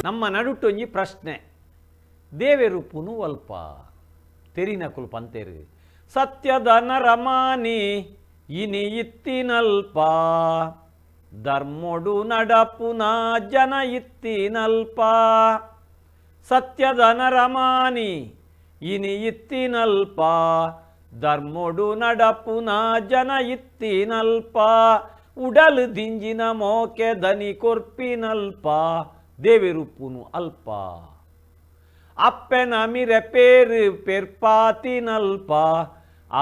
ನಮ್ಮ ನಡುಟೊಂಜಿ ಪ್ರಶ್ನೆ, ದೇವೆರುಪುನು ಅಲ್ಪ ತೆರಿನಕುಲು ಪಂತೇರು ಸತ್ಯದ ನರಮಾನಿ ಇನಿ ಇತ್ತಿನಲ್ಪ ಧರ್ಮೊಡು ನಡಪುನ ಜನ ಇತ್ತಿನಲ್ಪ ಸತ್ಯದ ನರಮಾನಿ ಇನಿ ಇತ್ತಿನಲ್ಪ ಧರ್ಮೊಡು ನಡಪುನ ಜನ ಇತ್ತಿನಲ್ಪ ಉಡಲು ದಿಂಜಿನ ಮೋಕೆ ದನಿ ಕೊರ್ಪಿನಲ್ಪ ದೇವೆರುಪ್ಪುನು ಅಲ್ಪ ಅಪ್ಪೆನ ಮಿರೆ ಪೇರು ಪೆರ್ಪಾತಿನಲ್ಪ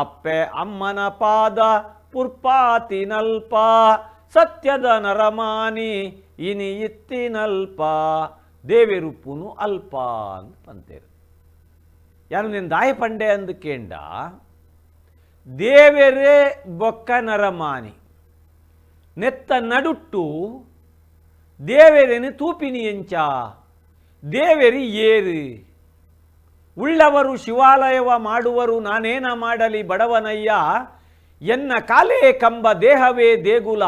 ಅಪ್ಪೆ ಅಮ್ಮನ ಪಾದ ಪುರ್ಪಾತಿನಲ್ಪ ಸತ್ಯದ ನರಮಾನಿ ಇನಿ ಇತ್ತಿನಲ್ಪ ದೇವೆರುಪ್ಪುನು ಅಲ್ಪ ಅಂತ ಪಂತೇರು. ಯಾರು ನಿನ್ನ ದಾಯ ಪಂಡೆ ಅಂದಕೇಂಡ ದೇವೆರೇ ಬೊಕ್ಕ ನರಮಾನಿ ನೆತ್ತ ನಡುಟ್ಟು ದೇವೆರೇನು ತೂಪಿನಿ ಎಂಚ ದೇವೆರಿ ಏರು ಉಳ್ಳವರು ಶಿವಾಲಯವ ಮಾಡುವರು ನಾನೇನ ಮಾಡಲಿ ಬಡವನಯ್ಯ ಎನ್ನ ಕಾಲೇ ಕಂಬ ದೇಹವೇ ದೇಗುಲ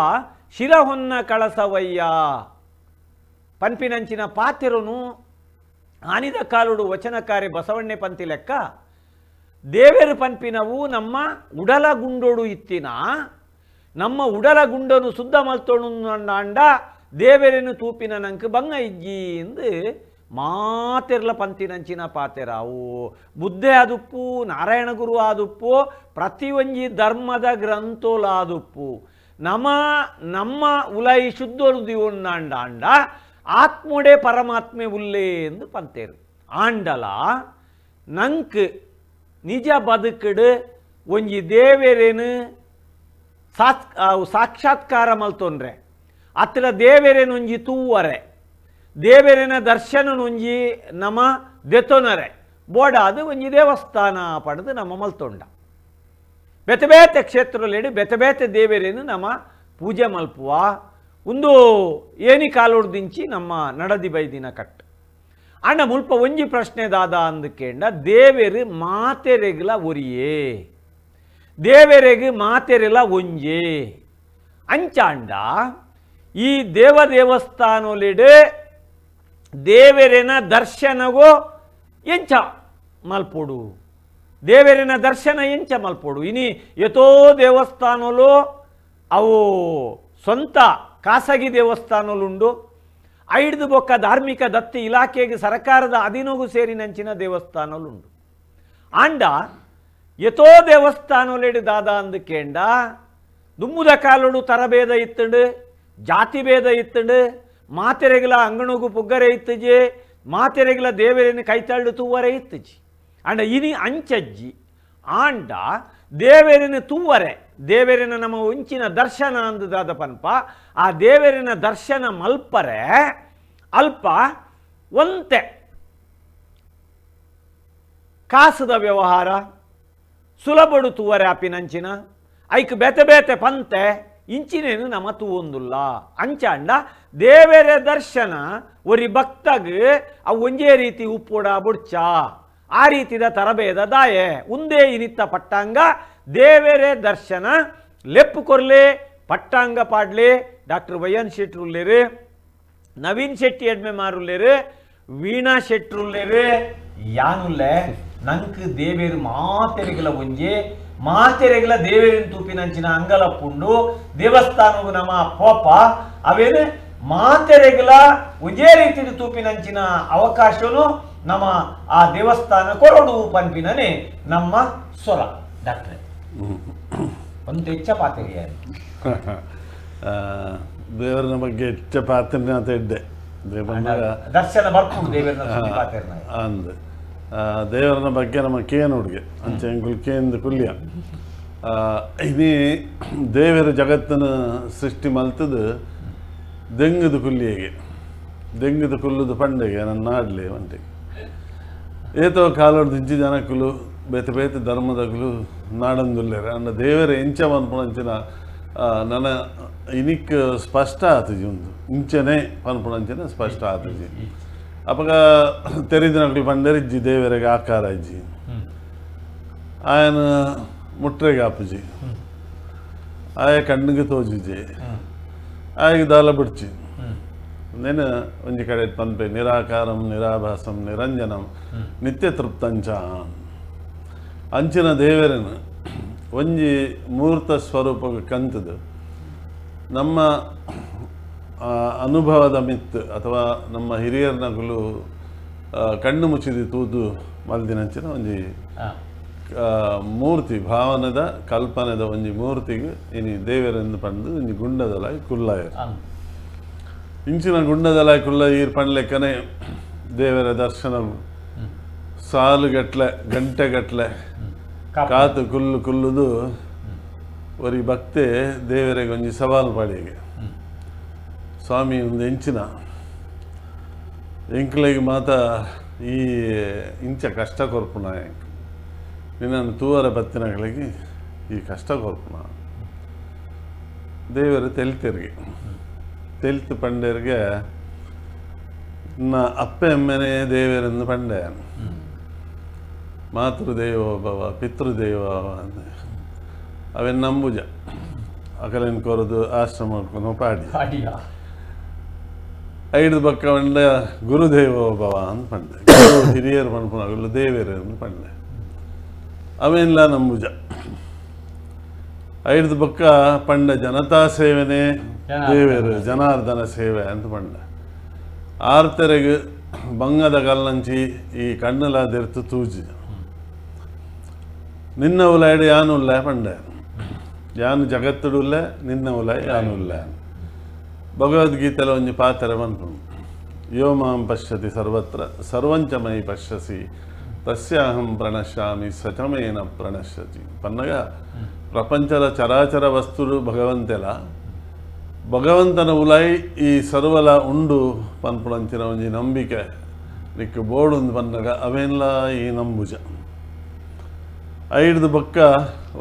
ಶಿರಹೊನ್ನ ಕಳಸವಯ್ಯ ಪನ್ಪಿನಂಚಿನ ಪಾತಿರನು ಆನಿದ ಕಾಲುಡು ವಚನಕಾರಿ ಬಸವಣ್ಣೆ ಪಂತಿ ಲೆಕ್ಕ ದೇವೆರು ಪನ್ಪಿನವು ನಮ್ಮ ಉಡಲ ಗುಂಡೋಡು ಇತ್ತಿನ ನಮ್ಮ ಉಡಲ ಗುಂಡನು ಶುದ್ಧ ಮಲ್ತೋಣು ದೇವೆರೇನು ತೂಪಿನ ನಂಗೆ ಬಂಗ ಇಜ್ಜಿ ಎಂದು ಮಾತೆರ್ಲ ಪಂತಿನಂಚಿನ ಪಾತೆರಾವು. ಬುದ್ಧೆ ಆದುಪ್ಪು, ನಾರಾಯಣ ಗುರು ಆದುಪ್ಪು, ಪ್ರತಿಯೊಂಜಿ ಧರ್ಮದ ಗ್ರಂಥೋಲಾದುಪ್ಪು ನಮ್ಮ ನಮ್ಮ ಉಲೈ ಶುದ್ಧೋರು ದಿವೊಂದಾಂಡ ಆತ್ಮೊಡೆ ಪರಮಾತ್ಮೆ ಉಲ್ಲೇ ಎಂದು ಪಂತೇರು. ಆಂಡಲ ನಂಕ್ ನಿಜ ಬದುಕಡು ಒಂಜಿ ದೇವೆರೇನು ಸಾಕ್ಷಾತ್ಕಾರ ಮಲ್ತೊಂಡ್ರೆ ಅತ್ರ ದೇವೆರೇನೊಂಜಿ ತೂವರೆ ದೇವೆರೇನ ದರ್ಶನನೊಂಜಿ ನಮ ದೆತೊನರೆ ಬೋಡ ಅದು ಒಂಜಿ ದೇವಸ್ಥಾನ ಪಡೆದು ನಮ್ಮ ಮಲ್ತೊಂಡ ಬೇತೆ ಬೇತೆ ಕ್ಷೇತ್ರಲೇಡು ಬೇತೆ ಬೇತೆ ದೇವೆರೇನು ನಮ್ಮ ಪೂಜೆ ಮಲ್ಪುವ ಒಂದು ಏನಿ ಕಾಲೋಡ್ದಿಂಚಿ ನಮ್ಮ ನಡದಿ ಬೈದಿನ ಕಟ್. ಅಣ್ಣ ಮುಲ್ಪ ಒಂಜಿ ಪ್ರಶ್ನೆ ದಾದ ಅಂದಕೇಂಡ ದೇವೆರು ಮಾತೆರೆಗ್ಲ ಒರಿಯೇ ದೇವೆರೆಗ್ ಮಾತೆರೆಲ ಒಂಜೆ ಅಂಚಾಂಡ ಈ ದೇವ ದೇವಸ್ಥಾನೊಲಿಡು ದೇವೆರೆನ ದರ್ಶನಗೋ ಎಂಚ ಮಲ್ಪೊಡು ದೇವೆರೆನ ದರ್ಶನ ಎಂಚ ಮಲ್ಪೊಡು. ಇನಿ ಎತೋ ದೇವಸ್ಥಾನಲು ಅವು ಸ್ವಂತ ಖಾಸಗಿ ದೇವಸ್ಥಾನಲುಂಡು, ಐಡ್ದು ಬೊಕ್ಕ ಧಾರ್ಮಿಕ ದತ್ತಿ ಇಲಾಖೆಗೆ ಸರ್ಕಾರದ ಅಧೀನಗೂ ಸೇರಿನಂಚಿನ ದೇವಸ್ಥಾನಲುಂಡು. ಆಂಡ ಎತೋ ದೇವಸ್ಥಾನೊಲೆಡು ದಾದ ಅಂದಕೇಂಡ ದುಮ್ಮುದ ಕಾಲೋಡು ತರಭೇದ ಇತ್ತಂಡು, ಜಾತಿ ಭೇದ ಇತ್ತಂಡು, ಮಾತೆರೆಗಲ ಅಂಗಣಗು ಪುಗ್ಗರೆ ಇತ್ತಜೆ, ಮಾತೆರೆಗಲ ದೇವರೇನು ಕೈತಳ್ಳು ತೂವರೆ ಇತ್ತಜಿ. ಆಂಡ ಇನಿ ಅಂಚಜ್ಜಿ ಆಂಡ ದೇವರೇನು ತೂವರೆ ದೇವರಿನ ನಮ್ಮ ಉಂಚಿನ ದರ್ಶನ ಅಂದದಾದ ಪನ್ಪ ಆ ದೇವರಿನ ದರ್ಶನ ಮಲ್ಪರೆ ಅಲ್ಪ ಒಂತೆ ಕಾಸದ ವ್ಯವಹಾರ ಸುಲಭಡು ತೂವರೆ ಆಪಿನಂಚಿನ ಐಕ್ ಬೇತೆ ಬೇತೆ ಪಂತೆ ಇಂಚಿನೇನು ನಮ್ಮ ತೂವೊಂದುಲ್ಲ. ಅಂಚಾಂಡ ದೇವರ ದರ್ಶನ ಒರಿ ಭಕ್ತಗ್ ಅವು ಒಂಜೇ ರೀತಿ ಉಪ್ಪುಡ ಬುಡ್ಚ ಆ ರೀತಿದ ತರಬೇದ ದಾಯೆ ಉಂದೇ ಇನಿತ್ತ ಪಟ್ಟಾಂಗ ದೇವರೇ ದರ್ಶನ ಲೆಪ್ಪು ಕೊರ್ಲೆ ಪಟ್ಟಾಂಗ ಪಾಡ್ಲೆ. ಡಾಕ್ಟರ್ ವೈಎನ್ ಶೆಟ್ರುಲ್ಲೇರು, ನವೀನ್ ಶೆಟ್ಟಿ ಎಡ್ಮೆ ಮಾರುಲ್ಲೇರು, ವೀಣಾ ಶೆಟ್ರುಲ್ಲೇರು, ಯಾನುಲ್ಲೆ ನಂಕ್ ದೇವೇರು ಮಾತೆರೆಗಲ ಒಂಜೆ ಮಾತೆರೆಗಲ ದೇವೇರಿನ ತೂಪಿನಂಚಿನ ಅಂಗಲ ಪುಂಡು ದೇವಸ್ಥಾನವು ನಮ್ಮ ಪೋಪ ಅವೇನು ಮಾತೆರೆಗಲ ಒಂಜೇ ರೀತಿಯ ತೂಪಿನಂಚಿನ ಅವಕಾಶನು ನಮ್ಮ ಆ ದೇವಸ್ಥಾನ ಕೊರಡು ಪನ್ಪಿನನೆ ನಮ್ಮ ಸ್ವರ. ಡಾಕ್ಟ್ರೆ ಒಂದು ಹೆಚ್ಚ ಪಾತ್ರೆ ದೇವರನ ಬಗ್ಗೆ ಹೆಚ್ಚ ಪಾತ್ರೆ ಅಂತ ಇದ್ದೆ. ದೇವರನ್ನ ದರ್ಶನ ಬರ್ಕೊಂಡು ದೇವರನ್ನ ಪಾತ್ರೆ ಅಂದ್ ದೇವರನ ಬಗ್ಗೆ ನಮ್ಮ ಕೇನುಡ್ಗೆ ಅಂಚೆ ಕೇಂದ್ರ ಕುಲ್ಯ ಇನಿ ದೇವರ ಜಗತ್ತನ್ನು ಸೃಷ್ಟಿ ಮಲ್ತದ ದೆಂಗದ ಕುಲ್ಲಿಗೆ ದೆಂಗದ ಕುಲ್ಲದ ಪಂಡೆಗೆ ನನ್ನ ನಾಡ್ಲಿ ಒಂಟಿಗೆ ಏತೋ ಕಾಲೋಡ್ ಇಂಚಿ ಜನಕ್ಕಲು ಬೇತೆ ಬೇತೆ ಧರ್ಮದಗಳು ನಾಡಂದುಲ್ಲೇರೆ ಅನ್ನ ದೇವರ ಎಂಚ ಪನ್ಪುಣಂಚಿನ ನನ್ನ ಇನಿಕ್ ಸ್ಪಷ್ಟ ಆತಜಿ ಒಂದು ಇಂಚನೆ ಪನ್ಪುಣಂಚಿನ ಸ್ಪಷ್ಟ ಆತಜಿ. ಅಪಗ ತೆರಿದಿನಕ್ಲು ಪಂಡರಿಜ್ಜಿ ದೇವರಿಗೆ ಆಕಾರ ಇಜ್ಜಿ ಆಯನ ಮುಟ್ರೆಗೆ ಆಪುಜಿ ಆಯ ಕಣ್ಣಿಗೆ ತೋಜಿಜಿ ಆಯಗೆ ದಾಲ ಬಿಡ್ಚಿ ನೆನ ಒಂಜಿ ಕಡೆ ಪನ್ಪೆ ನಿರಾಕಾರಂ ನಿರಾಭಾಸಂ ನಿರಂಜನಂ ನಿತ್ಯ ತೃಪ್ತಂಚ ಅಂಚಿನ ದೇವರನ್ನು ಒಂಜಿ ಮೂರ್ತ ಸ್ವರೂಪ ಕಂತದು ನಮ್ಮ ಅನುಭವದ ಮಿತ್ತು ಅಥವಾ ನಮ್ಮ ಹಿರಿಯರ್ನಗುಲು ಕಣ್ಣು ಮುಚ್ಚಿದ ತೂದು ಮಲ್ದಿನಂಚಿನ ಒಂಜಿ ಮೂರ್ತಿ ಭಾವನದ ಕಲ್ಪನೆದ ಒಂಜಿ ಮೂರ್ತಿಗೆ ಇನಿ ದೇವರೆಂದು ಪಂದು ಒಂಜಿ ಗುಂಡದಲಾಯಿ ಕುಲ್ಲಾಯರ್ ಇಂಚಿನ ಗುಂಡದಲಾಯಿ ಕುಲ್ಲ ಈರ್ ಪಂಡ್ಲೆಕ್ಕನೆ ದೇವರ ದರ್ಶನ ಸಾಲುಗಟ್ಲೆ ಗಂಟೆಗಟ್ಲೆ ಕಾತು ಕುಲ್ಲು ಕುಲ್ಲುದು ಒರಿ ಭಕ್ತೆ ದೇವರಿಗೆ ಒಂಜಿ ಸವಾಲು ಪಾಡಿಗೆ ಸ್ವಾಮಿ ಒಂದು ಎಂಚಿನ ಎಂಕ್ಲೆಗೆ ಮಾತ ಈ ಇಂಚ ಕಷ್ಟ ಕೊರ್ಪುನ ನಿನ್ನನ್ನು ತೂವರ ಬತ್ತಿನಗಳಿಗೆ ಈ ಕಷ್ಟ ಕೊರ್ಪುನ ದೇವರು ತೆಲ್ತಿರ್ಗೆ ತೆಲ್ತು ಪಂಡೇರಿಗೆ ನ ಅಪ್ಪೆ ಅಮ್ಮನೇ ದೇವರೆಂದು ಪಂಡೆ ಮಾತೃದೇವೋ ಭವ ಪಿತೃದೇವ ಅಂತ ಅವೆನ್ ನಂಬುಜ ಅಕಲೇನು ಕೊರದು ಆಶ್ರಮ ಪಾಡಿ ಐದು ಬಕ್ಕ ಪಂಡ ಗುರುದೇವೋ ಭವ ಅಂತ ಪಂಡೆ ಗುರು ಹಿರಿಯರು ಪನ್ಪುನಗಲು ದೇವರು ಅಂತ ಪಂಡೆ ಅವೆಲ್ಲ ನಂಬುಜ ಐದು ಬಕ್ಕ ಪಂಡ ಜನತಾ ಸೇವೆನೇ ದೇವರು ಜನಾರ್ದನ ಸೇವೆ ಅಂತ ಪಂಡ ಆರ್ತರೆಗೆ ಬಂಗದ ಕಲ್ಲಂಚಿ ಈ ಕಣ್ಣುಲಾದಿರ್ತು ತೂಜಿ ನಿನ್ನ ಉಲಾಯ್ಡು ಯಾನುಲ್ಲ ಪಂಡೆ ಯಾನು ಜಗತ್ತುಡುಲ್ಲ ನಿನ್ನ ಉಲಾಯ್ ಯಾನುಲ್ಲ ಭಗವದ್ಗೀತೆಲ ಒಂಜಿ ಪಾತ್ರ ಪನ್ಪುಂಡು ಯೋ ಮಾಂ ಪಶ್ಯತಿ ಸರ್ವತ್ರ ಸರ್ವಂಚ ಮಯಿ ಪಶ್ಯಸಿ ತಸ್ಯಾಹಂ ಪ್ರಣಶ್ಯಾಮಿ ಸಚಮೇನ ಪ್ರಣಶ್ಯತಿ ಪನ್ನಗ ಪ್ರಪಂಚದ ಚರಾಚರ ವಸ್ತುಲು ಭಗವಂತೆಲ ಭಗವಂತನ ಉಲಾಯ್ ಈ ಸರ್ವಲ ಉಂಡು ಪನ್ಪುಣಂಚಿನ ಒಂಜಿ ನಂಬಿಕೆ ನಿಕ್ಕು ಬೋಡುಂದು ಪನ್ನಗ ಅವೇನ್ಲ ಈ ನಂಬುಜ ಐಡ್ದು ಬೊಕ್ಕ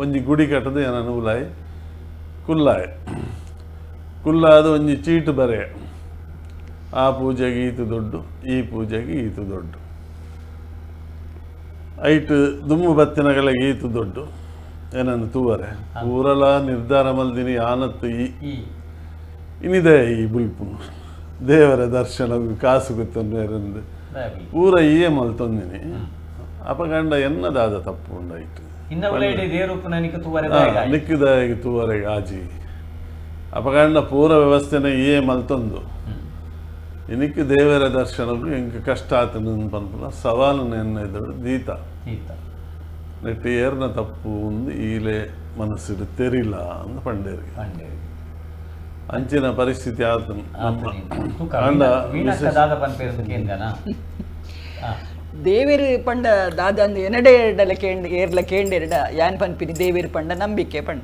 ಒಂಜಿ ಗುಡಿ ಕಟ್ಟದು ಏನನ್ನು ಉಲಾಯ್ ಕುಲ್ಲಾಯ್ ಕುಲ್ಲಾದ ಒಂಜಿ ಚೀಟು ಬರೆ ಆ ಪೂಜೆಗೆ ಈತು ದೊಡ್ಡು ಈ ಪೂಜೆಗೆ ಈತು ದೊಡ್ಡು ಐಟು ದುಮ್ಮು ಬತ್ತಿನಗಳಿಗೆ ಈತು ದೊಡ್ಡು ಏನನ್ನು ತೂವರೆ ಊರಲ ನಿರ್ಧಾರ ಮಲ್ದಿನಿ ಆನತ್ತು ಈ ಇನ್ನಿದೆ ಈ ಬುಲ್ಪು ದೇವರ ದರ್ಶನ ಕಾಸು ಗೊತ್ತೊಂದು ಪೂರ ಈಯೇ ಮಲ್ತೊಂದಿನಿ ಅಪಗಂಡ ಎನ್ನದಾದ ತಪ್ಪು ಉಂಡಾಯ್ತು ನಿಕ್ಕಿದ ತೂವರೆಗೆ ಆಜಿ ಅಪಗಂಡ ಪೂರ ವ್ಯವಸ್ಥೆನ ಈಯೇ ಮಲ್ತೊಂದು ಇನಿಕ್ ದೇವರ ದರ್ಶನಕ್ಕೂ ಎಂಕ್ ಕಷ್ಟ ಆತನ ಪನ್ಪುನ ಸವಾಲನ್ನು ಎನ್ನ ಇದ್ದಳು ದೀತ ನೆಟ್ಟು ಏರ್ನ ತಪ್ಪು ಒಂದು ಈಲೆ ಮನಸ್ಸಿಡು ತೆರಿಲ್ಲ ಅಂತ ಪಂಡೇರಿಗೆ ಅಂಚಿನ ಪರಿಸ್ಥಿತಿ ಆತನು. ದೇವೇರು ಪಂಡ ದಾದಂದು ಎನಡೆ ಎಡಲ ಕೇಂಡ್ ಏರ್ಲ ಕೇಂಡೆರಡ ಯಾನ್ ಪನ್ಪಿನಿ ದೇವೇರು ಪಂಡ ನಂಬಿಕೆ ಪಂಡ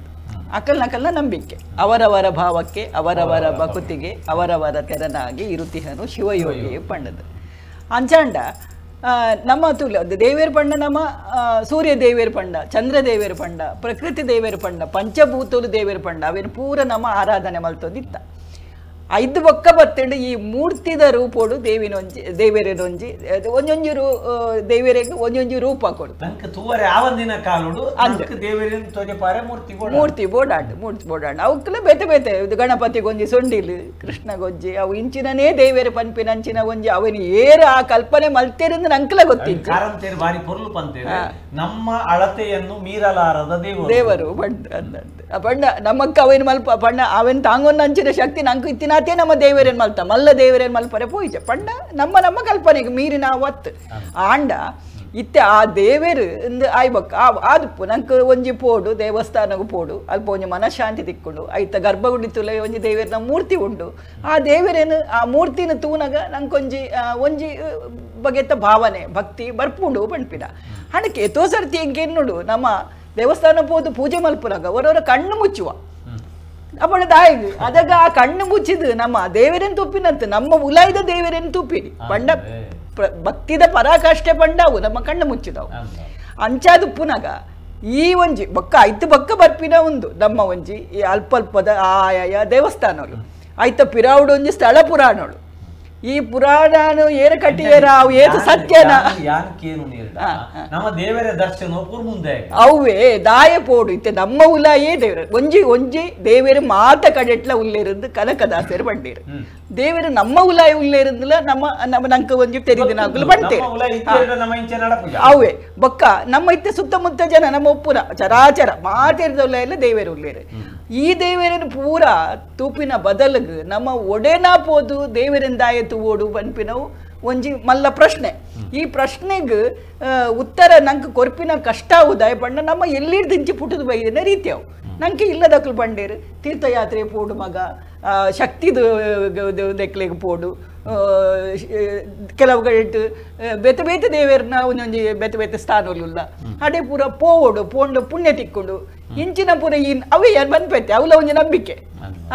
ಅಕಲ್ ನಕಲ್ನ ನಂಬಿಕೆ ಅವರವರ ಭಾವಕ್ಕೆ ಅವರವರ ಭಕುತಿಗೆ ಅವರವರ ತೆರನಾಗಿ ಇರುತಿಹನು ಶಿವಯೋಗಿ ಪಂಡದು ಅಂಚಾಂಡ ನಮ್ಮ ತುಲ ದೇವೇರು ಪಂಡ ನಮ್ಮ ಸೂರ್ಯ ದೇವೇರು ಪಂಡ ಚಂದ್ರ ದೇವೇರು ಪಂಡ ಪ್ರಕೃತಿ ದೇವೇರು ಪಂಡ ಪಂಚಭೂತಲು ದೇವೇರು ಪಂಡ ಅವೇನು ಪೂರ ನಮ್ಮ ಆರಾಧನೆ ಮಲ್ತೊಂದಿತ್ತ ಐದು ಬೊಕ್ಕ ಬತ್ತಂಡು ಈ ಮೂರ್ತಿದ ರೂಪೋಡು ದೇವಿನೊಂಜಿ ದೇವೇರನೊಂಜಿ ಒಂಜೊಂಜಿ ರೂ ದೇವೇರಿಗೆ ಒಂಜೊಂಜಿ ರೂಪ ಕೊಡು ಮೂರ್ತಿ ಬೋಡಾಂಡು ಮೂರ್ತಿ ಬೋಡಾಂಡು ಅವಕ್ಕೆಲ್ಲ ಬೇತೆ ಬೇತೆ ಇದು ಗಣಪತಿಗೊಂಜಿ ಸೊಂಡಿಲು ಕೃಷ್ಣಗೊಂಜಿ ಅವು ಇಂಚಿನನೇ ದೇವೇರ ಪನ್ಪಿನ ಅಂಚಿನ ಒಂಜಿ ಅವನು ಏರ ಆ ಕಲ್ಪನೆ ಮಲ್ತೇರಿಂದ ನಂಕಲ ಗೊತ್ತಿತ್ತು. ನಮ್ಮ ಅಳತೆಯನ್ನು ಮೀರಲಾರದ ದೇವರು ಪಂಡ ಪಂಡ ನಮ್ಮಕ್ಕ ಅವೇನು ಮಲ್ಪ ಪಂಡ ಅವೇನು ತಾಂಗೊಂದು ಅಂಚಿನ ಶಕ್ತಿ ನಂಗೆ ಇತ್ತಿನ ನಮ್ಮ ದೇವರೇನು ಮಲ್ತ ಮಲ್ಲ ದೇವರೇನು ಮಲ್ಪರೆ ಪೂಜೆ ಪಂಡ ನಮ್ಮ ನಮ್ಮ ಕಲ್ಪನೆಗೆ ಮೀರಿನ ಒತ್ತು ಆಂಡ ಇತ್ತೆ ಆ ದೇವೇರು ಇಂದು ಆಯ್ಬಕ್ಕ ಆದುಪ್ಪು ನಂಗೆ ಒಂಜಿ ಪೋಡು ದೇವಸ್ಥಾನಗೂ ಪೋಡು ಅಲ್ಪ ಒಂಜಿ ಮನಃಶಾಂತಿ ತಿಕ್ಕೊಂಡು ಐತ ಗರ್ಭಗುಡಿ ತುಲೆ ಒಂಜಿ ದೇವೇರಿನ ಮೂರ್ತಿ ಉಂಡು ಆ ದೇವರೇನು ಆ ಮೂರ್ತಿನ ತೂನಗ ನಂಗೊಂಜಿ ಒಂಜಿ ಬಗೆತ ಭಾವನೆ ಭಕ್ತಿ ಬರ್ಪುಂಡು ಪಣ್ಪಿನ ಹಣಕ್ಕೆ ಎತೋ ಸರ್ತಿ ಎಂಕೆನ್ನುಡು ನಮ್ಮ ದೇವಸ್ಥಾನ ಪೋದು ಪೂಜೆ ಮಲ್ಪುನಾಗ ಅವರವರ ಕಣ್ಣು ಮುಚ್ಚುವ ಅಪ್ಪಣ ದಾಯಿಗ್ ಅದಾಗ ಆ ಕಣ್ಣು ಮುಚ್ಚಿದು ನಮ್ಮ ದೇವರೇನು ತುಪ್ಪಿನಂತ ನಮ್ಮ ಉಲಾಯ್ದ ದೇವರೇನು ತುಪ್ಪಿನಿ ಪಂಡ ಭಕ್ತಿದ ಪರಾಕಾಷ್ಠೆ ಪಂಡವು ನಮ್ಮ ಕಣ್ಣು ಮುಚ್ಚಿದವು ಅಂಚಾದು ಪುನಗ ಈ ಒಂಜಿ ಬೊಕ್ಕ ಐತು ಬೊಕ್ಕ ಬರ್ಪಿನ ಒಂದು ನಮ್ಮ ಒಂಜಿ ಈ ಅಲ್ಪ ಅಲ್ಪದ ಆಯಾಯ ದೇವಸ್ಥಾನಗಳು ಐತ ಪಿರಾವುಡು ಒಂಜಿ ಸ್ಥಳ ಪುರಾಣಗಳು ಈ ಪುರಾಣನು ಏರ ಕಟ್ಟಿಯೇರ ಅವು ಏತು ಸತ್ಯನ ನಮ್ಮ ದೇವರ ದರ್ಶನ ಮುಂದೆ ಅವೇ ದಾಯ ಪೋಡು ಇತ್ತೆ ನಮ್ಮ ಉಲಾಯೇ ದೇವರ ಒಂಜಿ ಒಂಜಿ ದೇವರು ಮಾತ ಕಡೆಟ್ಲ ಉಲ್ಲೇರಂದು ಕನಕದಾಸರು ಬಂಡೀರು ದೇವರು ನಮ್ಮ ಉಲಾಯ ಉಲ್ಲೇರಂದಿಲ್ಲ ನಮ್ಮ ನಮ್ಮ ನಂಕ ಒಂಜಿ ತೆರಿದಿನಾಗಲು ಬಂಟೇರು ಅವೇ ಬೊಕ್ಕ ನಮ್ಮ ಇತ್ತೆ ಸುತ್ತಮುತ್ತ ಜನ ನಮ್ಮ ಒಪ್ಪುನ ಚರಾಚರ ಮಾತೇರಿದ ಉಲ್ಲಾಯ ದೇವರು ಉಲ್ಲೇರು ಈ ದೇವರನ್ನು ಪೂರ ತೂಪಿನ ಬದಲಿಗೆ ನಮ್ಮ ಒಡೆನಾ ಪೋದು ದೇವರಿಂದಾಯ ತೂವೋಡು ಬನ್ಪಿನವು ಒಂಜಿ ಮಲ್ಲ ಪ್ರಶ್ನೆ. ಈ ಪ್ರಶ್ನೆಗೆ ಉತ್ತರ ನಂಗೆ ಕೊರ್ಪಿನ ಕಷ್ಟ ಉದಾಯ ಪಂಡ ನಮ್ಮ ಎಲ್ಲಿರ್ದಿಂಚಿ ಪುಟ್ಟದ ಬೈದಿನ ರೀತಿ ಅವು ನಂಗೆ ಇಲ್ಲದಕ್ಕಲು ಬಂಡೇರು ತೀರ್ಥಯಾತ್ರೆ ಪೋಡು ಮಗ ಶಕ್ತಿದು ದೆಕ್ಲೆಗೆ ಪೋಡು ಕೆಲವು ಕಡೆಟ್ ಬೇತೆ ಬೇತೆ ದೇವರನ್ನ ಒಂದೊಂಜಿ ಬೇತೆ ಬೇತೆ ಸ್ಥಾನಲ್ಲ ಅಡೆ ಪೂರ ಪೋವೋಡು ಪೋಂಡು ಪುಣ್ಯ ತಿಕ್ಕೊಂಡು ಇಂಚಿನ ಪೂರ ಈ ಅವೇ ಯಾರು ಬಂದ್ಪೈತೆ ಅವಲ ಒಂಜಿ ನಂಬಿಕೆ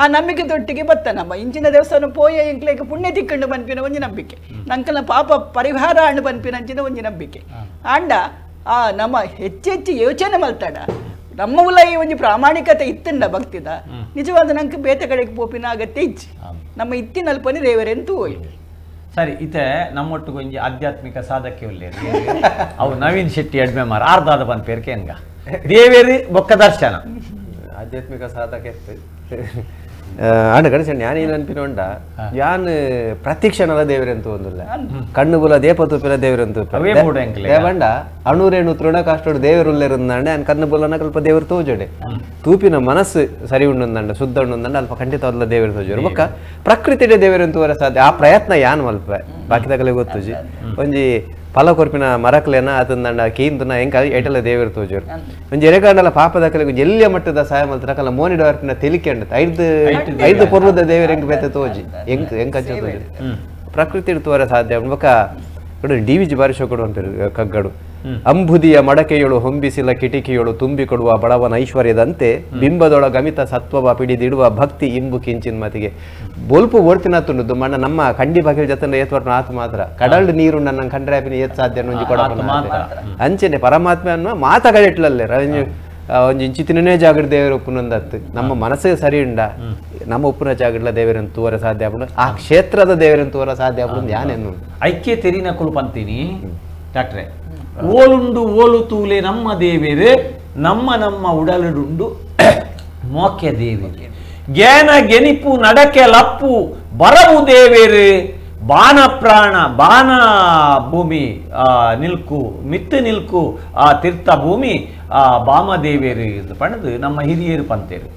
ಆ ನಂಬಿಕೆ ತೊಟ್ಟಿಗೆ ಬತ್ತ ನಮ್ಮ ಇಂಚಿನ ದೇವಸ್ಥಾನ ಪೋಯ ಎಂಕ್ಲೇಕ ಪುಣ್ಯ ತಿಕ್ಕೊಂಡು ಬನ್ಪಿನ ಒಂಜಿ ನಂಬಿಕೆ ನಂಕನ ಪಾಪ ಪರಿಹಾರ ಹಣ್ಣು ಬನ್ಪಿನ ಅಂಚಿನ ಒಂಜಿ ನಂಬಿಕೆ ಆಂಡ ಆ ನಮ್ಮ ಹೆಚ್ಚೆಚ್ಚು ಯೋಚನೆ ಮಲ್ತಾಡ ನಮ್ಮ ಉಲಾಯಿ ಒಂಜಿ ಪ್ರಾಮಾಣಿಕತೆ ಇತ್ತಂಡ ಭಕ್ತಿದ ನಿಜವಾದ ನಂಗೆ ಬೇತೆ ಕಡೆಗೆ ಪೋಪಿನ ಅಗತ್ಯ ಇಚ್ಚಿ ನಮ್ಮ ಇತ್ತಿನಲ್ಪನಿ ದೇವರೆಂತೂ ಹೋಯ್ತು. ಸರಿ ಇತ್ತೆ ನಮ್ಮೊಟ್ಟಿಗೆ ಒಂಜಿ ಆಧ್ಯಾತ್ಮಿಕ ಸಾಧಕ್ಕೆ ಉಲ್ಲೇರಿ ಅವು ನವೀನ್ ಶೆಟ್ಟಿ ಅಡ್ಮೆ ಮಾರ ಆರ್ದಾದ ಪನ್ಪೇರ್ಕೆ ಹೆಂಗ ದೇವೇರಿ ಬೊಕ್ಕ ದರ್ಶನ ಆಧ್ಯಾತ್ಮಿಕ ಸಾಧಕ ಆಂಡ ಗಣೇಶನ್ ಯಾನ್ ಏನು ಅನ್ಪಿನೊಂಡ ಯಾನ್ ಪ್ರತಿಕ್ಷಣದ ದೇವರಂತೂ ಒಂದಿಲ್ಲ ಕಣ್ಣು ಬುಲ ದೇಪ ತೂಪಿನ ದೇವರಂತೂ ದೇವಂಡ ಅಣುರೇಣು ತೃಣ ಕಾಷ್ಟೋಡು ದೇವರುಲ್ಲೇರುಂದಾಂಡೆ ಆನ್ ಕಣ್ಣು ಬುಲನ ಕಲ್ಪ ದೇವರು ತೋಜೋಡೆ ತೂಪಿನ ಮನಸ್ಸು ಸರಿ ಉಂಡೊಂದಂಡ ಶುದ್ಧ ಉಂಡೊಂದಂಡ ಅಲ್ಪ ಖಂಡಿತವಾದ ದೇವರು ತೋಜೋರು ಬೊಕ್ಕ ಪ್ರಕೃತಿಡೆ ದೇವರಂತೂ ವರ ಸಾಧ್ಯ ಆ ಪ್ರಯತ್ನ ಯಾನ್ ಮಲ್ಪ ಬಾಕಿ ತಗಲೆ ಗೊತ್ತುಜಿ ಒಂಜಿ ಫಲ ಕೊರ್ಪಿನ ಮರಕ್ಲೇನ ಆತಂದಂಡ ಕೀಂತನ ಎಂಕ ಎಟಲ ದೇವರು ತೋಜೋರು ಒಂಜಿ ಎರೆಗಾಂಡಲ ಪಾಪದಕಲೆ ಒಂಜಿ ಎಲ್ಲಿಯ ಮಟ್ಟದ ಸಹಾಯ ಮಲ್ತರಕಲ್ಲ ಮೋನಿಡ ವರ್ಪಿನ ತೆಲಿಕೆ ಅಂಡ ಐದು ಐದು ಪರ್ವದ ದೇವರ ಎಂಕ್ ಬೇತೆ ತೋಜಿ ಎಂಕ್ ಎಂಕ್ ಅಂಚ ತೋಜಿ ಪ್ರಕೃತಿ ತೋರ ಸಾಧ್ಯ ಬೊಕ್ಕ D V G ಬಾರಿ ಶೋಕಡು ಅಂತಾರೆ ಕಗ್ಗಡು ಅಂಬುದಿಯ ಮಡಕೆಯೊಳು ಹೊಂಬಿಸಿಲ ಕಿಟಿಕಿಯೊಳು ತುಂಬಿ ಕೊಡುವ ಬಡವನ ಐಶ್ವರ್ಯದಂತೆ ಬಿಂಬದೊಳ ಗಮಿತ ಸತ್ವವ ಪಿಡಿದಿಡುವ ಭಕ್ತಿ ಇಂಬು ಕಿಂಚಿನ ಮತಿಗೆ ಬೊಲ್ಪು ಓಡ್ತಿನ ತುಂಡುದು ಮಣ್ಣ ನಮ್ಮ ಕಂಡಿ ಬಾಗಿಲು ಜತನ ಏತ್ವರ್ನ ಆತ ಮಾತ್ರ ಕಡಲ್ ನೀರು ನನ್ನ ಕಂಡ್ರಾಪಿನ ಏತ್ ಸಾಧ್ಯ ಒಂಜಿ ಕೊಡಪನ ಅಂಚೆನೆ ಪರಮಾತ್ಮ ಅನ್ನುವ ಮಾತಗಳಿಟ್ಲಲ್ಲೇ ಒಂಜಿ ಇಂಚಿತಿನೇ ಜಾಗೃತ ದೇವರ ಉಪ್ಪುನೊಂದತ್ತು ನಮ್ಮ ಮನಸ್ಸೇ ಸರಿ ಉಂಡ ನಮ್ಮ ಉಪ್ಪುನ ಜಾಗಡ್ಲ ದೇವರನ್ನು ತೋರ ಸಾಧ್ಯ ಆಪುಂಡು ಆ ಕ್ಷೇತ್ರದ ದೇವರನ್ನು ತೋರ ಸಾಧ್ಯ ಆಪುಂಡು ಯಾನೇನು ಐಕ್ಯ ತೆರಿನ ಕುಲ್ಪಂತೀನಿ ಡಾಕ್ಟ್ರೆ ಓಲುಂಡು ಓಲು ತೂಲೆ ನಮ್ಮ ದೇವೇರು ನಮ್ಮ ನಮ್ಮ ಉಡಲುಂಡು ಮೋಕೆ ದೇವೇರು ಜ್ಞಾನ ಗೆನಿಪು ನಡಕೆ ಲಪ್ಪು ಬರವು ದೇವೇರು ಬಾನ ಪ್ರಾಣ ಬಾನ ಭೂಮಿ ನಿಲ್ಕು ಮಿತ್ತು ನಿಲ್ಕು ಆ ತೀರ್ಥ ಭೂಮಿ ಆ ಬಾಮದೇವೇರು ಎಂದು ಪಣದು ನಮ್ಮ ಹಿರಿಯರು ಪಂತೇರು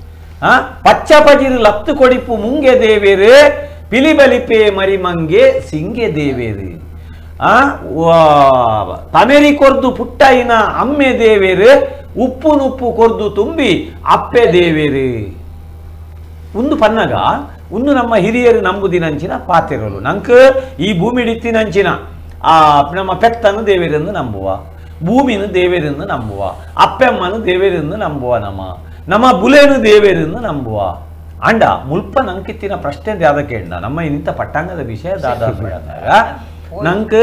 ಪಚ್ಚ ಪಜಿರು ಲತ್ತು ಕೊಡಿಪು ಮುಂಗೆ ದೇವೇರು ಪಿಲಿಬಲಿಪೆ ಮರಿಮಂಗೆ ಸಿಂಗೆ ದೇವೇರು ತಮೆರಿ ಕೊರ್ದು ಪುಟ್ಟಯಿನ ಅಮ್ಮೆ ದೇವೇರು ಉಪ್ಪು ನುಪ್ಪು ಕೊರ್ದು ತುಂಬಿ ಅಪ್ಪೆ ದೇವೇರು ಒಂದು ಪನ್ನಗ ಒಂದು ನಮ್ಮ ಹಿರಿಯರು ನಂಬುದಿನಂಚಿನ ಪಾತಿರಲು ನಂಕ ಈ ಭೂಮಿ ಡಿತ್ತಿನಂಚಿನ ಆ ನಮ್ಮ ಪೆತ್ತನ್ನು ದೇವೇರೆಂದು ನಂಬುವ ಭೂಮಿನು ದೇವೇರೆಂದು ನಂಬುವ ಅಪ್ಪೆಮ್ಮನು ದೇವೇರೆಂದು ನಂಬುವ ನಮ್ಮ ನಮ್ಮ ಬುಲೇನು ದೇವೇರೆಂದು ನಂಬುವ ಅಂಡ ಮುಲ್ಪ ನಂಕಿತ್ತಿನ ಪ್ರಶ್ನೆ ದಾದ ಕೇಂಡ ನಮ್ಮ ಇನ್ನಿಂತ ಪಟ್ಟಾಂಗದ ವಿಷಯ ದಾದ ನಂಕ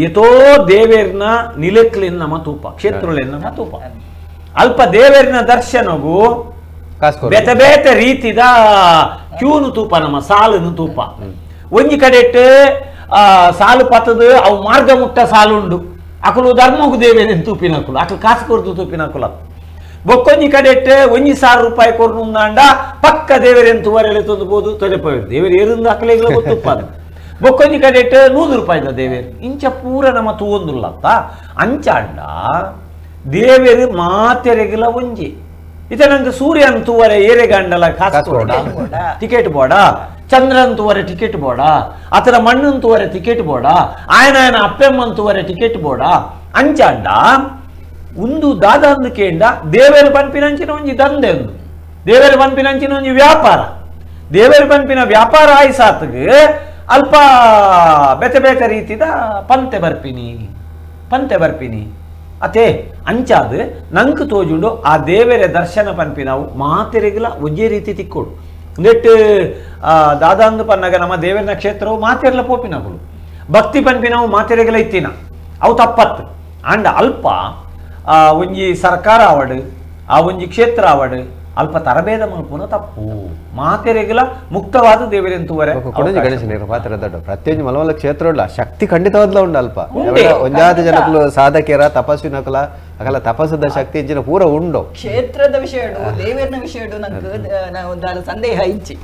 ಎತೋ ದೇವೇರ್ನ ನಿಲೆಕ್ಲಿನ ನಮ್ಮ ತೂಪ ಕ್ಷೇತ್ರಲಿನ ನಮ್ಮ ತೂಪ ಅಲ್ಪ ದೇವೇರ್ನ ದರ್ಶನಗೂ ಬೇತೆ ಬೇತೆ ರೀತಿದ ಕ್ಯೂನು ತೂಪ ನಮ್ಮ ಸಾಲುನು ತೂಪ ಒಂಜಿ ಕಡೆಟ್ ಸಾಲು ಪತ್ತದು ಅವು ಮಾರ್ಗ ಮುಟ್ಟ ಸಾಲುಂಡು ಅಕಲು ಧರ್ಮಗು ದೇವೇನೇನು ತೂಪಿನ ಅಕಲು ಅಕಲು ಕಾಸು ಕೊರ್ದು ತೂಪಿನ ಅಕುಲ ಬೊಕ್ಕೊಂಜಿ ಕಡೆಟ್ ಒಂಜಿ ಸಾವಿರ ರೂಪಾಯಿ ಕೊರ್ನುಂದಾಂಡ ಪಕ್ಕ ದೇವರೇನು ತುವರೆಲೆ ತೊಂದು ತೊಲೆಪೋರು ದೇವರು ಏರಿಂದ ಅಕಲೆಗಳ ಗೊತ್ತುಪ್ಪ ಬೊಕ್ಕೊಂಜಿ ಕಡೆಟ್ 100 ರೂಪಾಯಿದ ದೇವೇರು ಇಂಚ ಪೂರ ನಮ್ಮ ತೂವೊಂದುಲ್ಲತ್ತ ಅಂಚಾಂಡ ದೇವೇರು ಮಾತೆರೆಗಿಲ ಒಂಜಿ ಇತ ನಂಗೆ ಸೂರ್ಯನ್ ತೂವರೆ ಏರೆಗಂಡಲ ಕಾಸು ಕೊಡ ಟಿಕೆಟ್ ಬೋಡ ಚಂದ್ರನ್ ತೂವರೆ ಟಿಕೆಟ್ ಬೋಡ ಆತರ ಮಣ್ಣನ್ ತೂವರೆ ಟಿಕೆಟ್ ಬೋಡ ಆಯನ ಆಯನ ಅಪ್ಪೆಮ್ಮನ್ ತೂವರೆ ಟಿಕೆಟ್ ಬೋಡ ಅಂಚಾಂಡ ಒಂದು ದಾದಂದು ಕೇಂಡ ದೇವೇರು ಪನ್ಪಿನಂಚಿನ ಒಂಜಿ ದಂಧೆ ಒಂದು ದೇವೇರು ಪನ್ಪಿನಂಚಿನ ಒಂಜಿ ವ್ಯಾಪಾರ ದೇವೇರು ಪನ್ಪಿನ ವ್ಯಾಪಾರ ಆಯ್ಸಾತ್ಗೆ ಅಲ್ಪ ಬೇತೆ ಬೇತೆ ರೀತಿದ ಪಂತೆ ಬರ್ಪಿನಿ ಪಂತೆ ಬರ್ಪಿನಿ ಅತೇ ಅಂಚಾದ ನಂಗೆ ತೋಜುಂಡು ಆ ದೇವರ ದರ್ಶನ ಪನ್ಪಿ ನಾವು ಮಾತೆರೆಗಿಲ ಒಂಜೇ ರೀತಿ ತಿಕ್ಕೋಡು ನೆಟ್ ದಾದಾಂದು ಪನ್ನಗ ನಮ್ಮ ದೇವರನ ಕ್ಷೇತ್ರವು ಮಾತೆರ್ಲ ಪೋಪಿನಗಳು ಭಕ್ತಿ ಪನ್ಪಿ ನಾವು ಮಾತೆರೆಗಿಲ ಇತ್ತಿನ ಅವು ತಪ್ಪತ್ತು ಅಂಡ ಅಲ್ಪ ಆ ಒಂಜಿ ಸರ್ಕಾರ ಆವಡು ಆ ಒಂಜಿ ಕ್ಷೇತ್ರ ಆವಡು ಅಲ್ಪ ತರಬೇದ ಮಲ್ಪುನ ತಪ್ಪು ಮಾತೆರೆಗಲ ಮುಕ್ತವಾದ ದೇವರೆಂತುವರೆ ಗಣೇಶನ ಪಾತ್ರ ದೊಡ್ಡ ಪ್ರತಿಯೊಂದು ಮಲಮಲ ಕ್ಷೇತ್ರ ಉಳ್ಳ ಶಕ್ತಿ ಖಂಡಿತವಾದ್ಲ ಉಂಡು ಅಲ್ಪ ಒಂಜಾದ ಜನಕುಲು ಸಾಧಕರ ತಪಸ್ವಿನಕುಲ ಅಕಲ ತಪಸ್ಸದ ಶಕ್ತಿ ಇಂಚಿನ ಪೂರ ಉಂಡು ಕ್ಷೇತ್ರದ ವಿಷಯ ದೇವರನ ವಿಷಯ ನಂಗೆ ಸಂದೇಹ ಇಜ್ಜಿ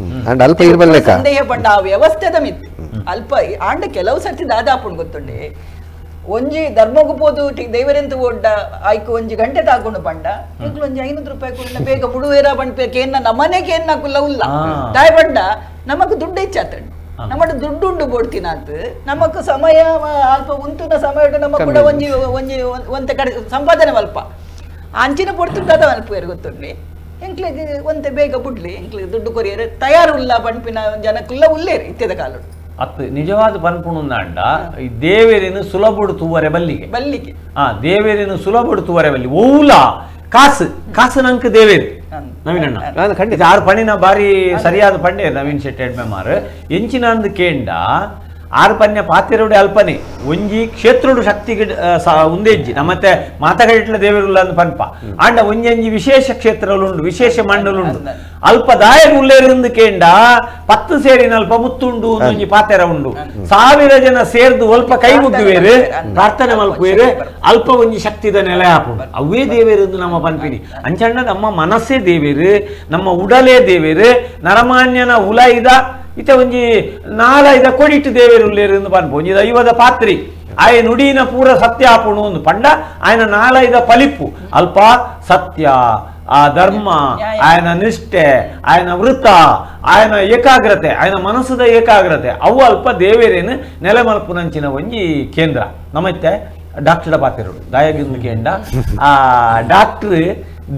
ಅಲ್ಪ ಇರ್ಬಲ್ಲೆಕ್ಕ ಸಂದೇಹ ಪಂಡ ಆ ವ್ಯವಸ್ಥೆದ ಮಿತ್ ಅಲ್ಪ ಆಂಡ ಕೆಲವು ಸರ್ತಿ ದಾದಾಪುಂಡು ಗೊತ್ತುಂಡೆ ಒಂಜಿ ಧರ್ಮಗು ಪೋದು ದೇವರೆಂತ ಓಡ್ಡ ಆಯ್ಕು ಒಂಜಿ ಗಂಟೆ ತಾಕೊಂಡು ಪಂಡ ಎಂಕ್ಲು ಒಂಜಿ 500 ರೂಪಾಯಿ ಕೊಡ ಬೇಗ ಬುಡುವೇರ ಬಂಡ್ಪೆ ಕೇನ್ನ ನಮ್ಮನೆ ಕೇನ್ನ ಕುಲ್ಲ ಉಲ್ಲ ತಾಯ್ ಪಂಡ ನಮಕ್ ದುಡ್ಡು ಹೆಚ್ಚಾತಂಡು ನಮ್ಮಡ ದುಡ್ಡು ಉಂಡು ಬೋಡ್ತಿನಾತ್ ನಮಕ್ ಸಮಯ ಅಲ್ಪ ಉಂತುನ ಸಮಯ ನಮ್ಮ ಕೂಡ ಒಂಜಿ ಒಂಜಿ ಒಂತೆ ಕಡೆ ಸಂಪಾದನೆ ಅಲ್ಪ ಅಂಚಿನ ಪೊಡ್ತುಂಡದ ಅಲ್ಪ ಗೊತ್ತುಂಡಿ ಎಂಕ್ಲೆಗ್ ಒಂತೆ ಬೇಗ ಬುಡ್ಲಿ ಎಂಕ್ಲೆಗ್ ದುಡ್ಡು ಕೊರಿಯರೆ ತಯಾರು ಉಲ್ಲ ಪಂಪಿನ ಜನಕ್ಕುಲ್ಲ ಉಲ್ಲೇರಿ ಇತ್ಯದ ಕಾಲಡು ಅತ್ತು ನಿಜವಾದ ಪನ್ಪುಣುಂದಾಂಡ ಈ ದೇವೇರಿನ ಸುಲಭಡು ತೂವರೆ ಬಲ್ಲಿಗೆ ಬಲ್ಲಿಗೆ ಆ ದೇವೇರಿನ ಸುಲಭಡು ತೂವರೆ ಬಲ್ಲಿ ಓಲ ಕಾಸು ಕಾಸು ನಂಕ ದೇವೇರಿ ನವೀನಣ್ಣ ಖಂಡಿತ ಆರು ಪಣಿನ ಬಾರಿ ಸರಿಯಾದ ಪಂಡೆ ನವೀನ್ ಶೆಟ್ಟಿ ಎಡ್ಮೆಮಾರು ಎಂಚಿನಂದು ಕೇಂಡ ಆರು ಪನ್ಯ ಪಾತೆರುಡೆ ಅಲ್ಪನೆ ಒಂಜಿ ಕ್ಷೇತ್ರೋಡು ಶಕ್ತಿ ಉಂದೆಜ್ಜಿ ನಮ್ಮತ್ತೆ ಮಾತಗಡಿಟ್ಲ ದೇವರುಲ್ಲ ಅಂದ್ ಪನ್ಪ ಆಂಡ ಒಂಜಂಜಿ ವಿಶೇಷ ಕ್ಷೇತ್ರಲುಂಡು ವಿಶೇಷ ಮಂಡಲುಂಡು ಅಲ್ಪ ದಾಯಗ ಉಲ್ಲೇರಿಂದು ಕೇಂಡ 10 ಸೇರಿನ ಅಲ್ಪ ಮುತ್ತುಂಡು ಒಂಜಿ ಪಾತೆರ ಉಂಡು 1000 ಜನ ಸೇರ್ದು ಅಲ್ಪ ಕೈ ಮುಗ್ಗುವೇರು ಪ್ರಾರ್ಥನೆ ಮಲ್ಪುವೇರು ಅಲ್ಪ ಒಂಜಿ ಶಕ್ತಿದ ನೆಲೆ ಆಪುಂಡು ಅವೇ ದೇವೇರಿಂದು ನಮ್ಮ ಪನ್ಪಿನಿ ಅಂಚಣ್ಣ ನಮ್ಮ ಮನಸ್ಸೇ ದೇವೇರು ನಮ್ಮ ಉಡಲೇ ದೇವೇರು ನರಮಾನ್ಯನ ಉಲೈದ ಇತ ಒಂಜಿ 4-5 ಕೊಡಿಟ್ಟು ದೇವೇರು ಉಲ್ಲೇರು ಪನ್ಪು ಒಂಜಿ ದೈವದ ಪಾತ್ರಿ ಆಯ ನುಡಿನ ಪೂರ ಸತ್ಯ ಆಪುಣು ಒಂದು ಪಂಡ ಆಯನ 4-5 ಪಲಿಪ್ಪು ಅಲ್ಪ ಸತ್ಯ ಆ ಧರ್ಮ ಆಯನ ನಿಷ್ಠೆ ಆಯನ ವೃತ ಆಯನ ಏಕಾಗ್ರತೆ ಆಯನ ಮನಸ್ಸದ ಏಕಾಗ್ರತೆ ಅವು ಅಲ್ಪ ದೇವೇರೇನು ನೆಲೆ ಮಲ್ಪುನಂಚಿನ ಒಂಜಿ ಕೇಂದ್ರ ನಮ್ಮತ್ತೆ ಡಾಕ್ಟರ್ ಪಾತಿರೋಡು ದಾಯಗಿಂದು ಕೇಂದ್ರ ಆ ಡಾಕ್ಟ್ರ್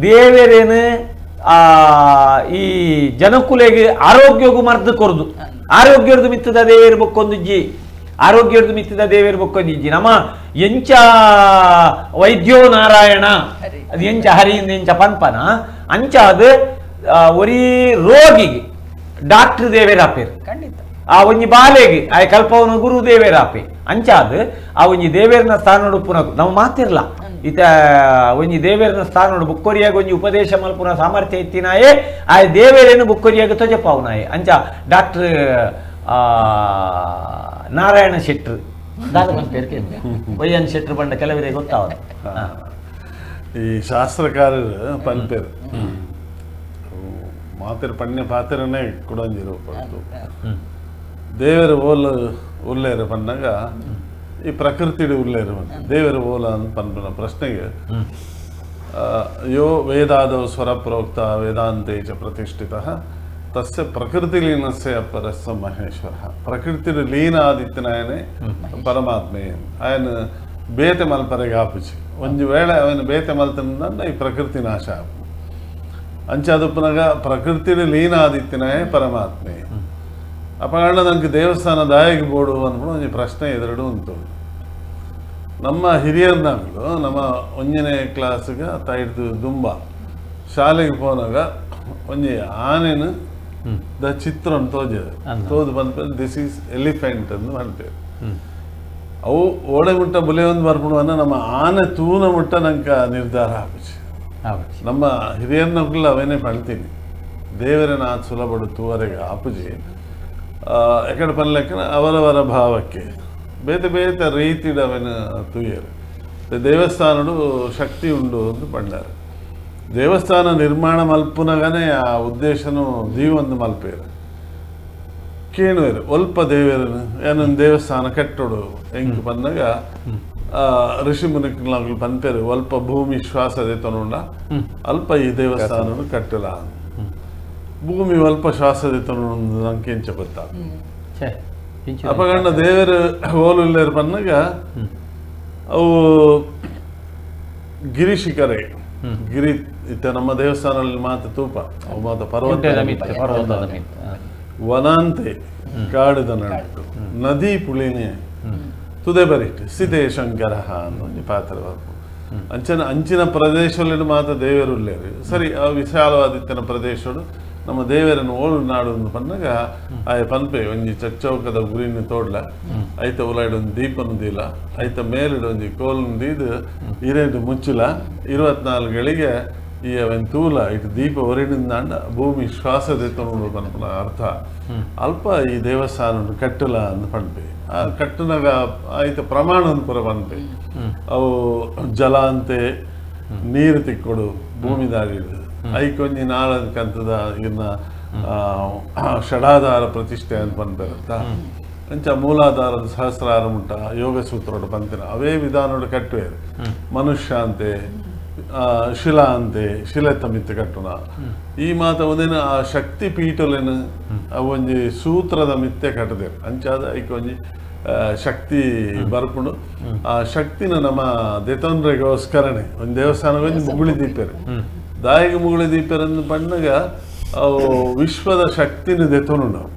ದೇವೇರೇನು ಆ ಈ ಜನಕುಲೆಗೆ ಆರೋಗ್ಯಗೂ ಮರ್ದು ಕೊರ್ದು ಆರೋಗ್ಯದ ಮಿತ್ತದ ದೇವೇರು ಬೊಕ್ಕೊಂದಿಜ್ಜಿ ಆರೋಗ್ಯದ ಮಿತ್ತದ ದೇವೇರು ಬೊಕ್ಕೊಂದಿಜ್ಜಿ ನಮ್ಮ ಎಂಚ ವೈದ್ಯೋ ನಾರಾಯಣ ಅದು ಎಂಚ ಹರಿಯಿಂದ ಎಂಚ ಪನ್ಪನ ಅಂಚ ಅದು ಒರಿ ರೋಗಿಗೆ ಡಾಕ್ಟರ್ ದೇವೇರಾಪೇರು ಆ ಒಂಜಿ ಬಾಲೆಗೆ ಆ ಕಲ್ಪವನ ಗುರು ದೇವೇರಾಪೆ ಅಂಚ ಅದು ಆ ಒಂಜಿ ದೇವೇರನ ಸ್ಥಾನೋಡು ಪುನಃ ನಾವು ಮಾತಿರ್ಲ ಇತ ಒಂಜಿ ದೇವೇರನ ಸ್ಥಾನೋಡು ಬುಕ್ಕೊರಿಯಾಗ ಒಂಜಿ ಉಪದೇಶ ಮಲ್ಪುನ ಸಾಮರ್ಥ್ಯ ಇತ್ತಿನಾಯೇ ಆ ದೇವೇರೇನು ಬುಕ್ಕೊರಿಯಾಗ ತೊಜಪಾವುನಾಯೆ ಅಂಚ ಡಾಕ್ಟರ್ ನಾರಾಯಣ ಶೆಟ್ರು ದಾದ ವೈಯನ್ ಶೆಟ್ರು ಬಂಡ ಕೆಲವರಿಗೆ ಗೊತ್ತಾವ ಈ ಶಾಸ್ತ್ರಕಾರರು ಪನ್ಪೇರು ಮಾತಿರ ಪಣ್ಯ ಪಾತಿರನೇ ಕುಡಂಜಿರು ಪಡ್ತು ದೇವರ ಓಲ ಉಲ್ಲೇರು ಪನ್ನಾಗ ಈ ಪ್ರಕೃತಿಡು ಉಲ್ಲೇರು ದೇವರ ಓಲ ಅಂತ ಪನ್ಪನ ಪ್ರಶ್ನೆಗೆ ಯೋ ವೇದಾದೌ ಸ್ವರ ಪ್ರೋಕ್ತ ವೇದಾಂತೆ ಚ ಪ್ರತಿಷ್ಠಿತ ತಸ್ಯ ಪ್ರಕೃತಿ ಲೀನಸ್ಯ ಪರಸ್ಸ ಮಹೇಶ್ವರ ಪ್ರಕೃತಿ ಲೀನ ಆದಿತ್ಯನಾಯನೇ ಪರಮಾತ್ಮೆ ಆಯನ ಬೇತೆ ಮಲ್ಪರೆಗೆ ಆಪುಚಿ ಒಂದು ವೇಳೆ ಅವನ ಬೇತೆ ಮಲ್ತನ ಈ ಪ್ರಕೃತಿ ನಾಶ ಆಪು ಅಂಚಾದಪ್ಪನಾಗ ಪ್ರಕೃತಿ ಲೀನ ಆದಿತ್ಯನಾಯೇ ಪರಮಾತ್ಮೆ ಅಪಗಂಡ ನನಗೆ ದೇವಸ್ಥಾನ ದಾಯಿಗೆ ಬೋಡು ಅಂದ್ಬಿಟ್ಟು ಒಂದು ಪ್ರಶ್ನೆ ಎದುರು ಉಂಟು ನಮ್ಮ ಹಿರಿಯರ್ನಾಗಲು ನಮ್ಮ 1ನೇ ಕ್ಲಾಸ್ಗೆ ತೈಡ್ದು ದುಂಬ ಶಾಲೆಗೆ ಪೋನಾಗ ಒಂಜಿ ಆನೆನ the ಚಿತ್ರ ತೋಜದು ತೋದು ಬಂದ this is elephant ಅಂತ ಮಾಡ್ತೇವೆ ಅವು ಓಡೆ ಮುಟ್ಟ ಬುಲೆ ಒಂದು ಬರ್ಪುಣವನ್ನ ನಮ್ಮ ಆನೆ ತೂನ ಮುಟ್ಟ ನಂಗೆ ನಿರ್ಧಾರ ಆಪುಚಿ ನಮ್ಮ ಹಿರಿಯರ್ನಗ್ಲ ಅವೇನೇ ಪಳ್ತೀನಿ ದೇವರನ್ನ ಸುಲಭಡು ತೂವರೆಗೆ ಆಪುಜಿ ಎಕಡೆ ಪನ್ಲೆಕ್ಕನ ಅವರವರ ಭಾವಕ್ಕೆ ಬೇತೆ ಬೇತೆ ರೀತಿಡ್ ಅವೇನ ತೂಯರು ದೇವಸ್ಥಾನಡು ಶಕ್ತಿ ಉಂಡು ಅಂತ ಪಂಡಾರು ದೇವಸ್ಥಾನ ನಿರ್ಮಾಣ ಮಲ್ಪುನಗನೇ ಆ ಉದ್ದೇಶನು ದೀವೊಂದು ಮಲ್ಪೇರು ಕೇಣುವೇರು ಒಲ್ಪ ದೇವೇರನು ಏನೊಂದು ದೇವಸ್ಥಾನ ಕಟ್ಟೋಡು ಹೆಂಗೆ ಬಂದಾಗ ಋಷಿ ಮುನಿಕ್ಲಾಗ್ಲು ಪನ್ಪೇರು ಅಲ್ಪ ಭೂಮಿ ಶ್ವಾಸ ದೆತ್ತೊಂಡ ಅಲ್ಪ ಈ ದೇವಸ್ಥಾನ ಕಟ್ಟಲ ಭೂಮಿ ಅಲ್ಪ ಶ್ವಾಸ ದೆತ್ತೊಂಡು ನಂಗೆ ಎಂಚ ಗೊತ್ತ ಅಪಗಂಡ ದೇವರು ಓಲು ಇಲ್ಲೇರು ಪನ್ನಾಗ ಅವು ಗಿರಿಶಿಖರೆ ಗಿರಿ ಇತ್ತ ನಮ್ಮ ದೇವಸ್ಥಾನದಲ್ಲಿ ಮಾತ್ರ ತೂಪ ಅವು ಮಾತ್ರ ಪರ್ವತ ವನಾಂತೆ ಕಾಡುದ ನಡು ನದಿ ಪುಳಿನೇ ತುದೆ ಬರಿಟ್ಟು ಸಿತೆ ಶಂಕರ ಅನ್ನೋ ಒಂಜಿ ಪಾತ್ರ ಬರ್ಪು ಅಂಚಿನ ಅಂಚಿನ ಪ್ರದೇಶದಲ್ಲಿ ಮಾತ್ರ ದೇವರು ಉಲ್ಲೇರು ಸರಿ ಆ ವಿಶಾಲವಾದಿತ್ತನ ಪ್ರದೇಶಡು ನಮ್ಮ ದೇವರನ್ನು ಓಳು ನಾಡು ಒಂದು ಪನ್ನಾಗ ಆಯ ಪನ್ಪೆ ಒಂಜಿ ಚಚ್ಚೌಕದ ಗುರಿನ ತೋಡ್ಲ ಐತ ಉಲಾಯ್ಡು ಒಂದು ದೀಪನು ದೀಲ ಐತ ಮೇಲಿಡು ಒಂಜಿ ಕೋಲನ್ನು ದೀದು ಇರೇಡು ಮುಚ್ಚುಲ 24 ಗಳಿಗೆ ಈ ಅವೆನ್ ತೂಲ ಇಟ್ಟು ದೀಪ ಒರಿನಿಂದಾಂಡ ಭೂಮಿ ಶ್ವಾಸ ದೆತ್ತೊಂಡು ಪನ್ಪುನ ಅರ್ಥ ಅಲ್ಪ ಈ ದೇವಸ್ಥಾನ ಕಟ್ಟಲ ಅಂದ್ ಪನ್ಪೆ ಆ ಕಟ್ಟುನಾಗ ಆಯ್ತ ಪ್ರಮಾಣ ಅಂದ್ ಪೂರ ಪನ್ಪೆ ಅವು ಜಲ ಅಂತೆ ನೀರು ತಿಕ್ಕೊಡು ಭೂಮಿ ದಾರಿ ಐಕೊಂಜಿ ನಾಳಂತದ ಇನ್ನ ಷಡಾಧಾರ ಪ್ರತಿಷ್ಠೆ ಅಂತ ಪನ್ಪೆರತ್ತ ಅಂಚ ಮೂಲಾಧಾರದ ಸಹಸ್ರಾರ ಮುಟ್ಟ ಯೋಗ ಸೂತ್ರೋಡು ಪಂತಿನ ಅವೇ ವಿಧಾನೋಡು ಕಟ್ಟುವೇರು ಮನುಷ್ಯ ಅಂತೆ ಶಿಲಾ ಅಂತೆ ಶಿಲೆ ತಮ್ಮಿತ್ತು ಕಟ್ಟುನ ಈ ಮಾತ ಒಂದೇನು ಆ ಶಕ್ತಿ ಪೀಠಲೇನು ಅವೊಂಜಿ ಸೂತ್ರದ ಮಿತ್ತೆ ಕಟ್ಟದೇರು ಅಂಚಾದ ಐಕೊಂಜಿ ಶಕ್ತಿ ಬರ್ಪುಂಡು ಆ ಶಕ್ತಿನ ನಮ್ಮ ದೆತೊಂದ್ರೆಗೋಸ್ಕರನೇ ಒಂದು ದೇವಸ್ಥಾನಗೊಂಜಿ ಮುಗುಳಿ ದೀಪೇರು ದಾಯಿಗೆ ಮುಗುಳಿ ದೀಪೇರಂದು ಪಣ್ಣಗ ಅವು ವಿಶ್ವದ ಶಕ್ತಿನ ದೆತೊನು ನಾವು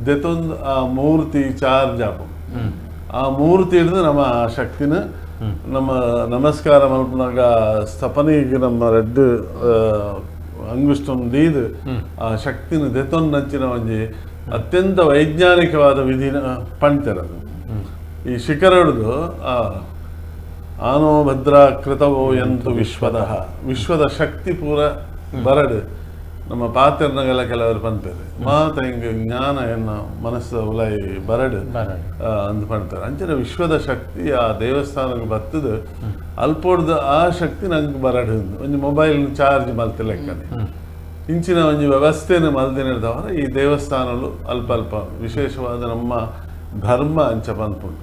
ದೆತೊಂದು ಆ ಮೂರ್ತಿ ಚಾರ್ಜ್ ಆಪು ಆ ಮೂರ್ತಿ ಹಿಡಿದು ನಮ್ಮ ಆ ಶಕ್ತಿನ ನಮ್ಮ ನಮಸ್ಕಾರ ಮಲ್ಪನಾಗ ಸ್ಥಪನಿಗೆ ನಮ್ಮ ರೆಡ್ ಅಂಗುಷ್ಟೊಂದು ದೀದು ಆ ಶಕ್ತಿನ ದೆತೊಂದು ನಂಚಿನ ಒಂಜಿ ಅತ್ಯಂತ ವೈಜ್ಞಾನಿಕವಾದ ವಿಧಿನ ಪಣ್ತಿರೋದು ಈ ಶಿಖರ ಹಿಡಿದು ಆ ಆನೋ ಭದ್ರಾ ಕೃತವೋ ಎಂತು ವಿಶ್ವದಃ ವಿಶ್ವದ ಶಕ್ತಿ ಪೂರ ಬರಡು ನಮ್ಮ ಪಾತ್ರನಾಗೆಲ್ಲ ಕೆಲವರು ಪನ್ಪೇರು ಮಾತ ಹಿಂಗೆ ಜ್ಞಾನ ಎನ್ನ ಮನಸ್ಸು ಉಲೈ ಬರಡು ಅಂದ್ ಪಣ್ತಾರೆ ಅಂಚನೆ ವಿಶ್ವದ ಶಕ್ತಿ ಆ ದೇವಸ್ಥಾನಕ್ಕೆ ಬತ್ತದು ಅಲ್ಪೋಡ್ದು ಆ ಶಕ್ತಿ ನಂಗೆ ಬರಡು ಒಂಜಿ ಮೊಬೈಲ್ ಚಾರ್ಜ್ ಮಲ್ತೆ ಲೆಕ್ಕನೆ ಇಂಚಿನ ಒಂಜಿ ವ್ಯವಸ್ಥೆನ ಮಲ್ದಿನಿರ್ದವರ ಈ ದೇವಸ್ಥಾನಗಳು ಅಲ್ಪ ಅಲ್ಪ ವಿಶೇಷವಾದ ನಮ್ಮ ಧರ್ಮ ಅಂಚ ಪನ್ಪುಂಡು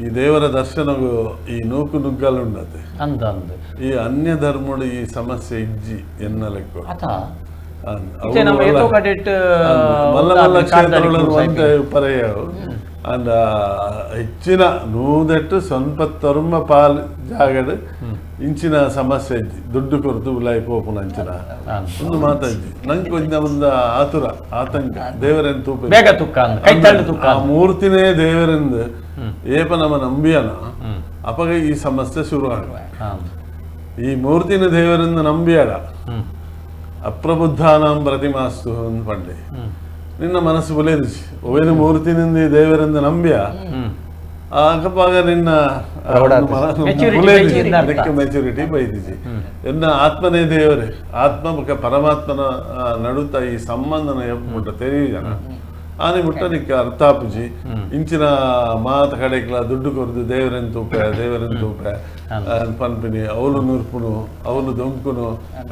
ಈ ದೇವರ ದರ್ಶನಗೂ ಈ ನೂಕು ನುಗ್ಗಲುಂಡತೆ ಈ ಅನ್ಯ ಧರ್ಮಡು ಈ ಸಮಸ್ಯೆ ಇಜ್ಜಿ ಎನ್ನ ಲೆಕ್ಕ ಮಲ್ಲ ಮಲ್ಲ ಕ್ಷೇತ್ರಗಳು ಒಂತೆ ಪರ್ಯಾವು ಅಂಡ ಹೆಚ್ಚಿನ ನೂದೆಟ್ಟು ಸ್ವಲ್ಪ ತೊರ್ಮ ಪಾಲ್ ಜಾಗಡು ಇಂಚಿನ ಸಮಸ್ಯೆ ಇಜ್ಜಿ ದುಡ್ಡು ಕೊರತು ಉಲಾಯಿ ಪೋಪುನ ಅಂಚಿನ ಒಂದು ಮಾತಾಜ್ಜಿ ನಂಗೆ ಕೊಂಚ ಒಂದು ಆತುರ ಆತಂಕ ದೇವರೇನು ತೂಪ ಬೇಗ ತುಕ್ಕ ಆ ಮೂರ್ತಿನೇ ದೇವರಿಂದ ಏಪ ನಮ್ಮ ನಂಬಿಯನ ಅಪಗ ಈ ಸಮಸ್ಯೆ ಶುರು ಆಗ ಈ ಮೂರ್ತಿನ ದೇವರಿಂದ ನಂಬಿಯಾಡ ಅಪ್ರಬುದ್ಧಾನಾಂ ಪ್ರತಿಮಾಸ್ತು ಅಂದ್ ಪಂಡೆ ನಿನ್ನ ಮನಸ್ಸು ಬುಲೇದಿಸಿ ಒವೇನು ಮೂರ್ತಿನಿಂದ ಈ ದೇವರಿಂದ ನಂಬಿಯ ಆಗಪಾಗ ನಿನ್ನ ಮೆಚುರಿಟಿ ಬೈದಿಸಿ ಎನ್ನ ಆತ್ಮನೇ ದೇವರೇ ಆತ್ಮ ಪರಮಾತ್ಮನ ನಡುತ್ತ ಈ ಸಂಬಂಧನ ಎಪ್ಪುಂಟ ತೆರೆಯು ಜನ ಆನೆ ಮುಟ್ಟ ನಿಕ್ಕ ಅರ್ಥಾಪುಜಿ ಇಂಚಿನ ಮಾತ ಕಡೆಕ್ಲ ದುಡ್ಡು ಕೊರದು ದೇವರನ್ ತೂಪೆ ದೇವರನ್ ತೂಪೆ ಪನ್ಪಿನಿ ಅವನು ನುರ್ಪುನು ಅವನು ದೊಂಕುನು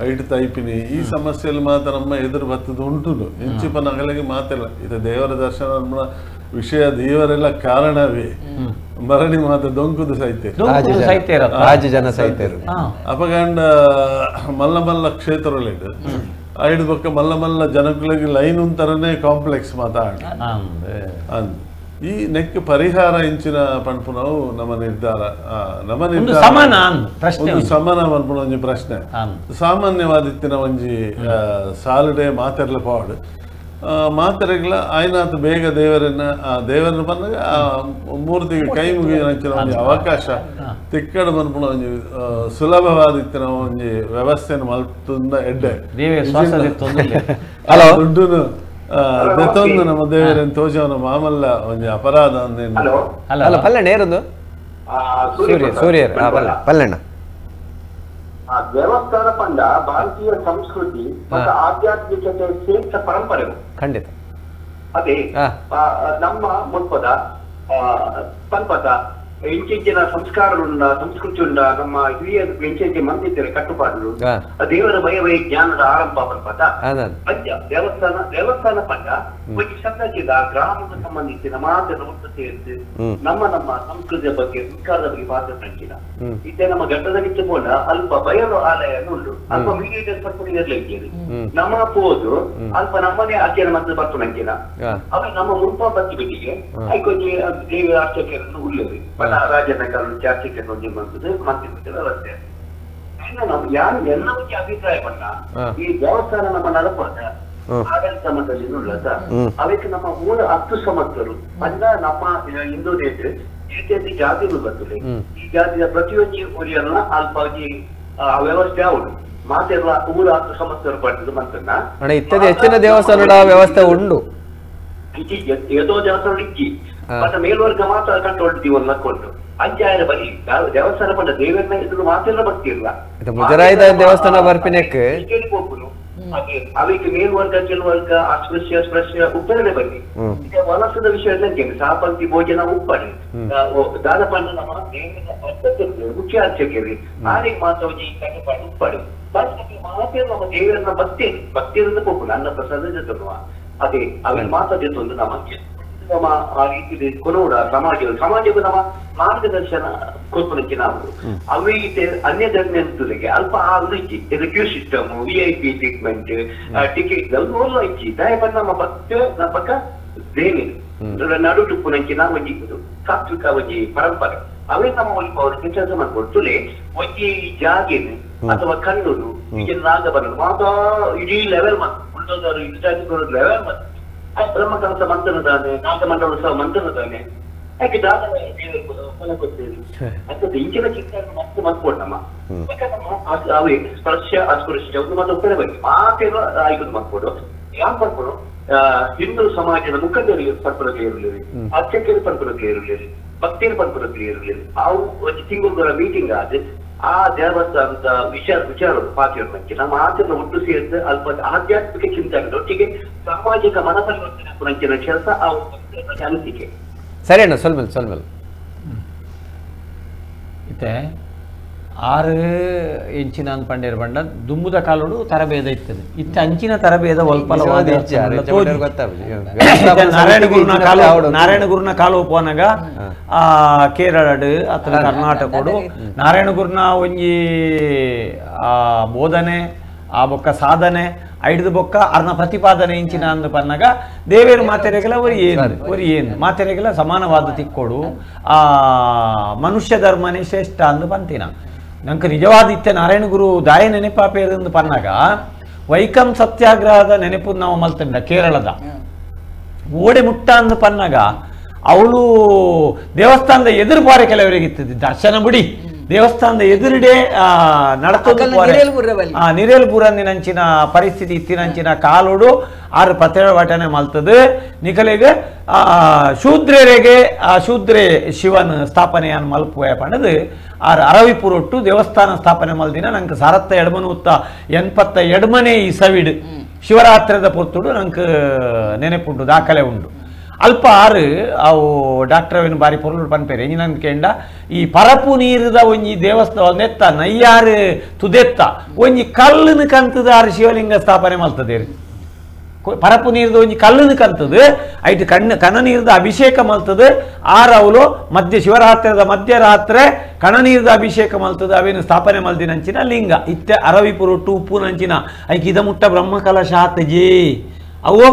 ಐಟು ತೈಪಿನಿ ಈ ಸಮಸ್ಯೆಯಲ್ಲಿ ಮಾತ ನಮ್ಮ ಎದುರು ಬತ್ತದು ಉಂಟು ಇಂಚಿಪ ನಗಲಿಗೆ ಮಾತಿಲ್ಲ ಇದು ದೇವರ ದರ್ಶನ ವಿಷಯ ದೇವರೆಲ್ಲ ಕಾರಣವೇ ಮರಣಿ ಮಾತ ದೊಂಕುದು ಸೈತೆ ಜನ ಸೈತೆ ಅಪಗಂಡ ಮಲ್ಲ ಮಲ್ಲ ಕ್ಷೇತ್ರಗಳಿಡು ಐದು ಪಕ್ಕ ಮಲ್ಲ ಮಲ್ಲ ಜನಗಳಿಗೆ ಲೈನ್ ಒಂಥರನೇ ಕಾಂಪ್ಲೆಕ್ಸ್ ಮಾತಾಡ ಈ ನೆಕ್ ಪರಿಹಾರ ಇಂಚಿನ ಪನ್ಪುನವು ನಮ್ಮ ನಿರ್ಧಾರ ನಮ್ಮ ನಿರ್ಧಾರ ಒಂದು ಸಮಾನ ಪನ್ಪುನ ಒಂಜಿ ಪ್ರಶ್ನೆ ಸಾಮಾನ್ಯವಾದಿತ್ತಿನ ಒಂಜಿ ಸಾಲುಡೆ ಮಾತೆರ್ಲ ಪಾಡು ಮಾತೆರೆಗ್ಲ ಆಯ್ನಾತ್ ಬೇಗ ದೇವರನ್ನ ಆ ದೇವರನ್ನ ಬಂದಾಗ ಆ ಮೂರ್ತಿಗೆ ಕೈ ಮುಗಿಯಂಚಿನ ಒಂಜಿ ಅವಕಾಶ ತಿಕ್ಕಡ ಪನ್ಪುನ ಒಂಜಿ ಸುಲಭವಾದಿತ್ತಿನ ಒಂಜಿ ವ್ಯವಸ್ಥೆಯನ್ನು ಮಲ್ತುಂದ ಎಡ್ಡೆ ದುಡ್ಡುನು ದೆತ್ತೊಂದು ನಮ್ಮ ದೇವರನ್ನು ತೋಜವನ ಮಾಮಲ್ಲ ಒಂಜಿ ಅಪರಾಧ ಅಂದೇನು ಅಲ್ಲ ಪಲ್ಲಣ್ಣ ಏರೊಂದು ಸೂರ್ಯ ಸೂರ್ಯ ಪಲ್ಲಣ್ಣ ದೇವಸ್ಥಾನ ಪಂಡ ಭಾರತೀಯ ಸಂಸ್ಕೃತಿ ಮತ್ತು ಆಧ್ಯಾತ್ಮಿಕತೆ ಶ್ರೇಷ್ಠ ಪರಂಪರೆ ಖಂಡಿತ ಅದೇ ನಮ್ಮ ಮುಲ್ಪದ ಪಂಪದ ಇಂಚಿಂಚಿನ ಸಂಸ್ಕಾರಗಳುಂಡ ಸಂಸ್ಕೃತಿ ಉಂಡ ನಮ್ಮ ಹಿರಿಯ ಇಂಚಿಂಚೆ ಮಂದಿದ್ದಾರೆ ಕಟ್ಟುಪಾಡುಗಳು ದೇವರ ಭಯವೇ ಜ್ಞಾನದ ಆರಂಭ ಪಂಪದ ಪಂಚ ದೇವಸ್ಥಾನ ದೇವಸ್ಥಾನ ಪಂಡ ಒಂಜಿ ಸಂರಚಿತ ಗ್ರಾಮಕ್ಕೆ ಸಂಬಂಧಿಸಿದ ಮಾತ್ರ ಒಟ್ಟು ಸೇರಿಸಿ ನಮ್ಮ ನಮ್ಮ ಸಂಸ್ಕೃತಿಯ ಬಗ್ಗೆ ಸಂಸ್ಕಾರದ ಬಗ್ಗೆ ಪಾತ್ರ ಕಂಚಿನ ಇತ್ತೆ ನಮ್ಮ ಘಟ್ಟದ ನಿಚ್ಚ ಪೋಂಡ ಅಲ್ಪ ಬಯಲು ಆಲಯ ಉಂಟು ಅಲ್ಪ ಮೀಡಿಯೇಟರ್ ಪರ್ಪುನ ಇರ್ಲಿಕ್ಕೆ ನಮ್ಮ ಪೋದು ಅಲ್ಪ ನಮ್ಮನೆ ಅಧ್ಯಯನ ಮತ್ತೆ ಪರ್ಪುನಂಚಿನ ಅವ ನಮ್ಮ ಮುಲ್ಪ ಬತ್ತಿ ಬಿಟ್ಟಿಗೆ ಐಕೊಂಜಿ ದೇವರ ಅರ್ಚಕರನ್ನು ಉಳ್ಳದು ರಾಜನ ಕಾಲ ಅರ್ಚಕರನ್ನು ಒಂಜಿ ಬಂತದ್ದು ಮತ್ತೆ ವ್ಯವಸ್ಥೆ ಯಾರು ಎಲ್ಲ ಒಂಜಿ ಅಭಿಪ್ರಾಯ ಪಂಡ ಈ ದೇವಸ್ಥಾನ ನಮ್ಮ ನಡಪಾದ ಆಡಳಿತ ಮಂಡಳಿ ಉಳ್ಳದ ಅವಕ್ಕೆ ನಮ್ಮ ಮೂಲ 10 ಸಮರ್ಥರು ಅಂದ ನಮ್ಮ ಹಿಂದೂ ದೇಶ ಏಕೆಂದ್ರೆ ಜಾತಿಗಳು ಬರ್ತದೆ ಈ ಜಾತಿಯ ಪ್ರತಿಯೊಂದು ಊರಿಯನ್ನ ಅಲ್ಪಾಗಿ ವ್ಯವಸ್ಥೆ ಉಂಟು ಮಾತೆಲ್ಲ ಊರ 10 ಸಮರ್ಥರು ಪಡೆದು ಮಂತನ್ನ ಇತ್ಯಾದಿ ಹೆಚ್ಚಿನ ದೇವಸ್ಥಾನದ ವ್ಯವಸ್ಥೆ ಉಂಟು ಏದೋ ದೇವಸ್ಥಾನ ಇಜ್ಜಿ ಮತ್ತೆ ಮೇಲ್ವರ್ಗ ಮಾತ್ರ ಕಂಟ್ರೋಲ್ ಜೀವನ ಕೊಂಡು ಅಂಚಾಯನ ಬಲಿ ದೇವಸ್ಥಾನ ಪಂಡ ದೇವರನ್ನ ಎದುರು ಮಾತ್ರ ಭಕ್ತಿ ಇಲ್ಲ. ಮುಜರಾಯಿದ ದೇವಸ್ಥಾನ ಬರ್ಪಿನೆಕ್ ಅವಿಗೆ ಮೇಲ್ವರ್ಗ ಕೆಳವರ್ಗ ಅಸ್ಪೃಶ್ಯ ಸ್ಪೃಶ್ಯ ಉಪ್ಪರನೆ ಬನ್ನಿ. ಈಗ ವಲಸದ ವಿಷಯ ಸಾಪಂತಿ ಭೋಜನ ಉಪ್ಪಣೆ ದಾದ ಪಂಡ ನಮ್ಮ ಮುಖ್ಯ ಅರ್ಚಕರಿ ಆರಿಗೆ ಮಾತ್ರ ಕಟ್ಟುಪಾಡು ಉಪ್ಪಡು ಬಾಕಿ ಮಾತ್ರ ನಮ್ಮ ದೇವರನ್ನ ಭಕ್ತಿ ಭಕ್ತಿಯಿಂದ ಹೋಗುದು ಅನ್ನ ಪ್ರಸಾದ ಜೊತೆ ಅದೇ ಅವಿಗೆ ಮಾತ್ರ ಜೊತೆ ನಮ್ಮ ನಮ್ಮ ಆ ರೀತಿ ಕೊನೋಡ ಸಮಾಜ ಸಮಾಜಕ್ಕೂ ನಮ್ಮ ಮಾರ್ಗದರ್ಶನ ಕೊಡ್ಪನಕ್ಕೆ ನಾವು ಅವೇ ಅನ್ಯ ಧರ್ಮಕ್ಕೆ ಅಲ್ಪ ಆ ಇಜ್ಜಿ ಇದು queue system VIP treatment ticket ಒಲ್ಲ ಇಜ್ಜಿ ದಯಪಟ್ಟ ನಮ್ಮ ಭಕ್ತ ನಮ್ಮ ಪಕ್ಕ ದೇವಿ ನಡು ಟುಪ್ಪುನಂಚಿನ ಒಂಜಿ ಸಾತ್ವಿಕ ಒಂಜಿ ಪರಂಪರೆ ಅವೇ ನಮ್ಮ ಒಲ್ಪ ಅವರು ಕೆಲಸ ಮಾಡ್ಕೊಡ್ತುಲೆ ಒಂಜಿ ಜಾಗೇನು ಅಥವಾ ಕಣ್ಣುನು ಈಗ ನಾಗ ಬರಲು ಮಾತಾ ಇಡೀ ಲೆವೆಲ್ ಮಾತು ಲೆವೆಲ್ ಮಾತು ಬ್ರಹ್ಮಕಲಸ ಮಂತ್ರದಾನೆ ನಾಗಮಂಡಲ ಸಹ ಮಂತ್ರದಾನೆ ಯಾಕೆ ದಾದ ಫಲ ಕೊಡ್ತೇವೆ ಅಂತ ಇಂಚಿನ ಚಿಂತನೆ ಮತ್ತೆ ಮತ್ಕೊಟ್ಟಮ್ಮ ಅವೇ ಸ್ಪರ್ಶ ಅಸ್ಪೃಶ್ಯ ಒಂದು ಮಾತು ಒಪ್ಪನೆ ಬಗ್ಗೆ ಮಾತೇನೋ ಆಯ್ತು ಮತ್ಕೊಡು ಯಾಕೆ ಮಾಡ್ಕೊಡು ಹಿಂದೂ ಸಮಾಜದ ಮುಖಂಡರಿಗೆ ಪರ್ಪರಕ್ಕೆ ಇರಲಿರಿ, ಅರ್ಚಕರು ಪರ್ಪರಕ್ಕೆ ಇರಲಿರಿ, ಭಕ್ತಿಯರು ಪರ್ಪರಕ್ಕೆ ಇರಲಿರಿ. ಅವು ತಿಂಗಳ ಮೀಟಿಂಗ್ ಆದ ಆ ದೇವಸ್ಥಾನದ ವಿಚಾರ ವಿಚಾರ ಪಾತಿಯವ್ರ ನಮ್ಮ ಆಚರಣೆ ಒಟ್ಟು ಸೇರಿದ ಅಲ್ಪ ಆಧ್ಯಾತ್ಮಿಕ ಚಿಂತನೆ ಒಟ್ಟಿಗೆ ಸಾಮಾಜಿಕ ಮನಪರಿವರ್ತನೆ ಕೆಲಸ ಆ ಅನಿಸಿಕೆ. ಸರಿ ಅಣ್ಣ, ಸ್ವಲ್ಪ ಸ್ವಲ್ಪ ಇತ್ತೆ 6 ಇಂಚಿನ ಪಂಡೇರ್ ಬಂಡ ದುಂಬುದ ಕಾಲೋಡು ತರಬೇದ ಇರ್ತದೆ. ಇತ್ತೆ ಅಂಚಿನ ತರಬೇದ ನಾರಾಯಣ ಗುರುನ ಕಾಲು ಪೋನಾಗ ಆ ಕೇರಳಡ್ ಅಥವಾ ಕರ್ನಾಟಕಡು ನಾರಾಯಣ ಗುರುನ ಒಂಜಿ ಆ ಬೋಧನೆ ಆ ಬೊಕ್ಕ ಸಾಧನೆ ಐಡ್ದು ಬೊಕ್ಕ ಅರ್ನ ಪ್ರತಿಪಾದನೆ ಇಂಚಿನ ಅಂದು ಪನ್ನಾಗ ದೇವೇರು ಮಾತೆರೆಗೆಲ್ಲ ಒರಿ ಏನು ಒರಿ ಏನು ಮಾತೆರೆಗೆಲ್ಲ ಸಮಾನವಾದ ತಿಕ್ಕೋಡು ಆ ಮನುಷ್ಯ ಧರ್ಮನೇ ಶ್ರೇಷ್ಠ ಅಂದು ಪಂತಿನ. ನಂಗೆ ನಿಜವಾದ ಇತ್ತೆ ನಾರಾಯಣ ಗುರು ದಾಯ ನೆನಪಾಪೇರಂದು ಪನ್ನಾಗ ವೈಕಂ ಸತ್ಯಾಗ್ರಹದ ನೆನಪು ನಾವು ಮಲ್ತಂಡ ಕೇರಳದ ಓಡೆ ಮುಟ್ಟ ಅಂದು ಪನ್ನಾಗ ಅವಳು ದೇವಸ್ಥಾನದ ಎದುರು ಬಾರೆ ಕೆಲವರಿಗೆ ಇತ್ತಿದ್ದು ದರ್ಶನ ಬಿಡಿ ದೇವಸ್ಥಾನದ ಎದುರುಡೆ ನಡತದ ನಿರೇಲ್ ಪುರಂದಿನಂಚಿನ ಪರಿಸ್ಥಿತಿ ಇತ್ತಿನಂಚಿನ ಕಾಲೋಡು ಆರು ಪತ್ರೆ ಮಲ್ತದೆ ನಿಕಲೆಗೆ ಆ ಶೂದ್ರರಿಗೆ ಆ ಶೂದ್ರೆ ಶಿವನ ಸ್ಥಾಪನೆಯನ್ನು ಮಲ್ಪುವೆ ಪಣದು ಆರು ಅರವಿಪುರೊಟ್ಟು ದೇವಸ್ಥಾನ ಸ್ಥಾಪನೆ ಮಲ್ದಿನ ನಂಗೆ ಸಾರತ್ತ ಎಡಮನೂತ್ತ 82ನೇ ಇಸವಿಡು ಶಿವರಾತ್ರದ ಪೊತ್ತುಡು ನಂಗೆ ನೆನಪುಂಟು ದಾಖಲೆ ಉಂಟು. ಅಲ್ಪ ಆರು ಅವು ಡಾಕ್ಟರ್ ಅವೇನು ಬಾರಿ ಪೊರುಳು ಪನ್ಪೇರೆ ಎಂಜಿನ ಕೇಂಡ ಈ ಪರಪು ನೀರದ ಒಂಜಿ ದೇವಸ್ಥಾನ ನೆತ್ತ ನಯ್ಯಾರು ತುದೆತ್ತ ಒಂಜಿ ಕಲ್ಲುನು ಕಂತದ ಆರು ಶಿವಲಿಂಗ ಸ್ಥಾಪನೆ ಮಲ್ತದೇರು. ಪರಪು ನೀರದ ಒಂಜಿ ಕಲ್ಲುನು ಕಂತದು ಐಟ್ ಕಣ್ಣು ಕಣ ನೀರದ ಅಭಿಷೇಕ ಮಲ್ತದೆ ಆರು ಅವಳು ಮಧ್ಯ ಶಿವರಾತ್ರದ ಮಧ್ಯರಾತ್ರೆ ಕಣ ನೀರದ ಅಭಿಷೇಕ ಮಲ್ತದೆ ಅವೇನು ಸ್ಥಾಪನೆ ಮಲ್ದಿನಂಚಿನ ಲಿಂಗ ಇತ್ತೆ ಅರವಿಪುರೊಟ್ಟು ಉಪ್ಪುನಂಚಿನ ಐಕ್ ಇದ ಮುಟ್ಟ ಬ್ರಹ್ಮಕಲಶ ಆತಜಿ ಅವು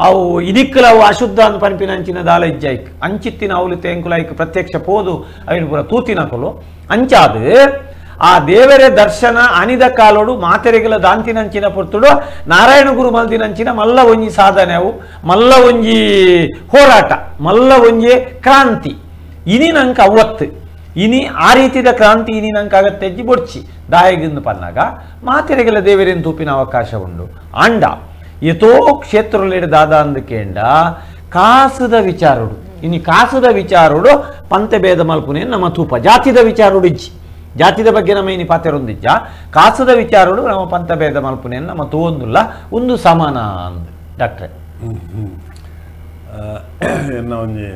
ಅವು ಇದಕ್ಕಲ ಅವು ಅಶುದ್ಧ ಅಂತ ಪನ್ಪಿನ ಅಂಚಿನ ದಾಲ ಇಜ್ಜಾಯ್ಕ್ ಅಂಚಿತ್ತಿನ ಅವಲು ತೇಂಕುಲಾಯ್ಕ್ ಪ್ರತ್ಯಕ್ಷ ಪೋದು ಅವಿನ ಪೂರ ತೂತಿನಕುಲು ಅಂಚಾದ ಆ ದೇವರೇ ದರ್ಶನ ಅನಿದ ಕಾಲೋಡು ಮಾತೆರೆಗೆಲ ದಾಂತಿನಂಚಿನ ಪೊರ್ತುಡು ನಾರಾಯಣ ಗುರು ಮಲ್ದಿನಂಚಿನ ಮಲ್ಲ ಒಂಜಿ ಸಾಧನೆ ಅವು ಮಲ್ಲ ಒಂಜಿ ಹೋರಾಟ ಮಲ್ಲ ಒಂಜಿ ಕ್ರಾಂತಿ ಇನಿ ನಂಗೆ ಅವತ್ತು ಇನಿ ಆ ರೀತಿದ ಕ್ರಾಂತಿ ಇನಿ ನಂಗೆ ಆಗತ್ತೆಜ್ಜಿ ಬೊಡ್ಚಿ ದಾಯಗಿಂದ ಪನ್ನಾಗ ಮಾತೆರೆಗೆಲ ದೇವರೇನು ತೂಪಿನ ಅವಕಾಶ ಉಂಡು. ಆಂಡ ಎತೋ ಕ್ಷೇತ್ರದಲ್ಲಿ ದಾದ ಅಂದಕೇಂಡ ಕಾಸದ ವಿಚಾರುಡು ಇನಿ ಕಾಸದ ವಿಚಾರುಡು ಪಂತೆ ಭೇದ ಮಲ್ಪುನೇ ನಮ್ಮ ತೂಪ ಜಾತಿದ ವಿಚಾರುಡು ಇಜ್ಜಿ ಜಾತಿದ ಬಗ್ಗೆ ನಮ್ಮ ಇನಿ ಪಾತೆರೊಂದಿಜ್ಜ ಕಾಸದ ವಿಚಾರುಡು ನಮ್ಮ ಪಂತ ಭೇದ ಮಲ್ಪುನೇ ನಮ್ಮ ತೂವೊಂದುಲ್ಲ ಒಂದು ಸಮಾನ ಅಂದ್ ಡಾಕ್ಟ್ರೆ. ಎನ್ನ ಒಂಜಿ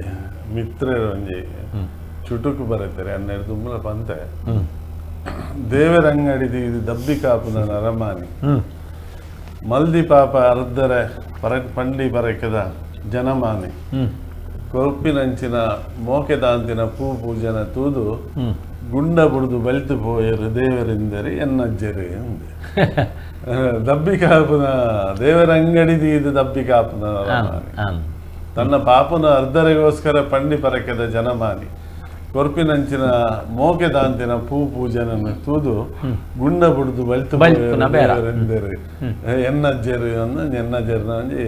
ಮಿತ್ರರು ಒಂಜಿ ಚುಟುಕು ಬರುತ್ತಾರೆ ಹನ್ನೆರಡು ತುಂಬಲ ಪಂತೆ ದೇವರಂಗಡಿದು ಇದು ದಬ್ಬಿ ಕಾಪುನ ನರಮಾನಿ ಮಲ್ದಿ ಪಾಪ ಅರ್ಧರೆ ಪರ ಪಂಡಿ ಪರಕದ ಜನಮಾನಿ ಕೊರ್ಪಿನಂಚಿನ ಮೋಕೆದಾಂತಿನ ಪೂ ಪೂಜನ ತೂದು ಗುಂಡ ಬುಡ್ದು ಬಲಿತು ಪೋಯರು ದೇವರಿಂದರೆ ಎನ್ನಜ್ಜರು ಅಂದೆ. ದಬ್ಬಿ ಕಾಪುನ ದೇವರಂಗಡಿದು ಇದು ದಬ್ಬಿ ಕಾಪುನ ನರಮಾನಿ ತನ್ನ ಪಾಪನ ಅರ್ಧರೆಗೋಸ್ಕರ ಪಂಡಿ ಪರಕದ ಜನಮಾನಿ ಕೊರ್ಪಿನಂಚಿನ ಮೋಕೆದಾಂತಿನ ಪೂ ಪೂಜನನ್ನು ತೂದು ಗುಂಡ ಬುಡ್ದು ಬಲಿತು ದೇವರೆಂದರೆ ಎನ್ನಜ್ಜರು ಎನ್ನಜ್ಜರ್ನ ಒಂಜಿ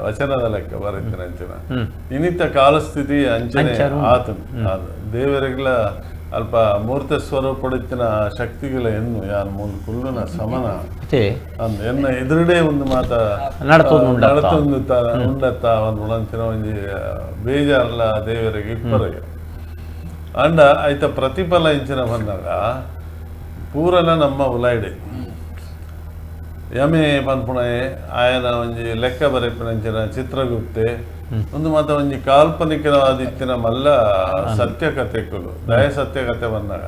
ವಚನದ ಲೆಕ್ಕ ಬರೆತಿನಂಚಿನ ಇನ್ನಿತ ಕಾಲಸ್ಥಿತಿ ಅಂಚನೆ ಆತನು ದೇವರಿಗೆಲ್ಲ ಅಲ್ಪ ಮೂರ್ತ ಸ್ವರೂಪಡಿತ್ತಿನ ಶಕ್ತಿಗಳ ಎನ್ನು ಯಾನ್ ಮೂಲ ಕುಲ್ಲುನ ಸಮನ ಅಂದ್ ಎನ್ನ ಎದುರುಡೆ ಒಂದು ಮಾತ ನಡತೊಂದು ಉಂಡತ್ತ ಒಂದು ಉಳಂಚಿನ ಒಂಜಿ ಬೇಜಾರಲ್ಲ ದೇವರಿಗೆ ಇಪ್ಪರಗೆ. ಅಂಡ ಐತ ಪ್ರತಿಫಲ ಇಂಚಿನ ಬಂದಾಗ ಪೂರನ ನಮ್ಮ ಉಲಾಯ್ಡೆ ಯಮೆ ಪನ್ಪುಣೆ ಆಯನ ಒಂಜಿ ಲೆಕ್ಕ ಬರೆಪಿನಂಚಿನ ಚಿತ್ರಗುಪ್ತೆ ಒಂದು ಮಾತ ಒಂಜಿ ಕಾಲ್ಪನಿಕವಾದಿತ್ತಿನ ಮಲ್ಲ ಸತ್ಯ ಕಥೆಕುಲು ದಯ ಸತ್ಯ ಕಥೆ ಬಂದಾಗ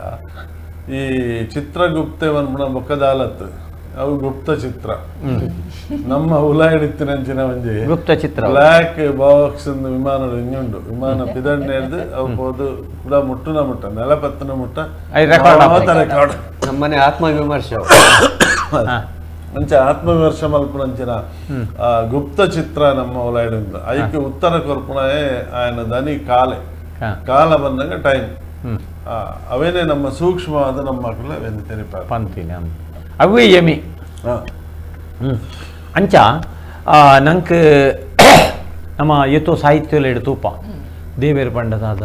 ಈ ಚಿತ್ರಗುಪ್ತೆ ಪನ್ಪುಣ ಬೊಕ್ಕದಾಲತ್ತು ಅವು ಗುಪ್ತ ಚಿತ್ರ ನಮ್ಮ ಉಲಾಯಿಡಿತ್ತಿನಂಚಿನ ಒಂಜಿ ಗುಪ್ತ ಚಿತ್ರ ಬ್ಲ್ಯಾಕ್ ಬಾಕ್ಸ್ ವಿಮಾನ ಇಂಜುಂಡು ವಿಮಾನ ಪಿದಂಡೆ ಹಿಡ್ದು ಅವು ಹೋದು ಕೂಡ ಮುಟ್ಟುನ ಮುಟ್ಟ ನೆಲಪತ್ತನ ಮುಟ್ಟ ರೆಕಾರ್ಡ್ ನಮ್ಮನೆ ಆತ್ಮವಿಮರ್ಶೆ ಅಂಚ ಆತ್ಮವಿಮರ್ಶೆ ಮಲ್ಪುನಂಚಿನ ಆ ಗುಪ್ತ ಚಿತ್ರ ನಮ್ಮ ಉಲಾಯಿಡಿಂದ ಐಕೆ ಉತ್ತರ ಕೊರ್ಪುಣೇ ಆಯನ ದನಿ ಕಾಲೆ ಕಾಲ ಬಂದಾಗ ಟೈಮ್ ಅವೇನೆ ನಮ್ಮ ಸೂಕ್ಷ್ಮವಾದ ನಮ್ಮ ಮಕ್ಕಳು ಅವೇನೆ ತೆರಿಪ ಪಂತಿನ ಅವೇ ಯಮಿ ಅಂಚ ನಂಗೆ ನಮ್ಮ ಏತೋ ಸಾಹಿತ್ಯಲ ತೂಪ ದೇವೇರು ಪಂಡದಾದ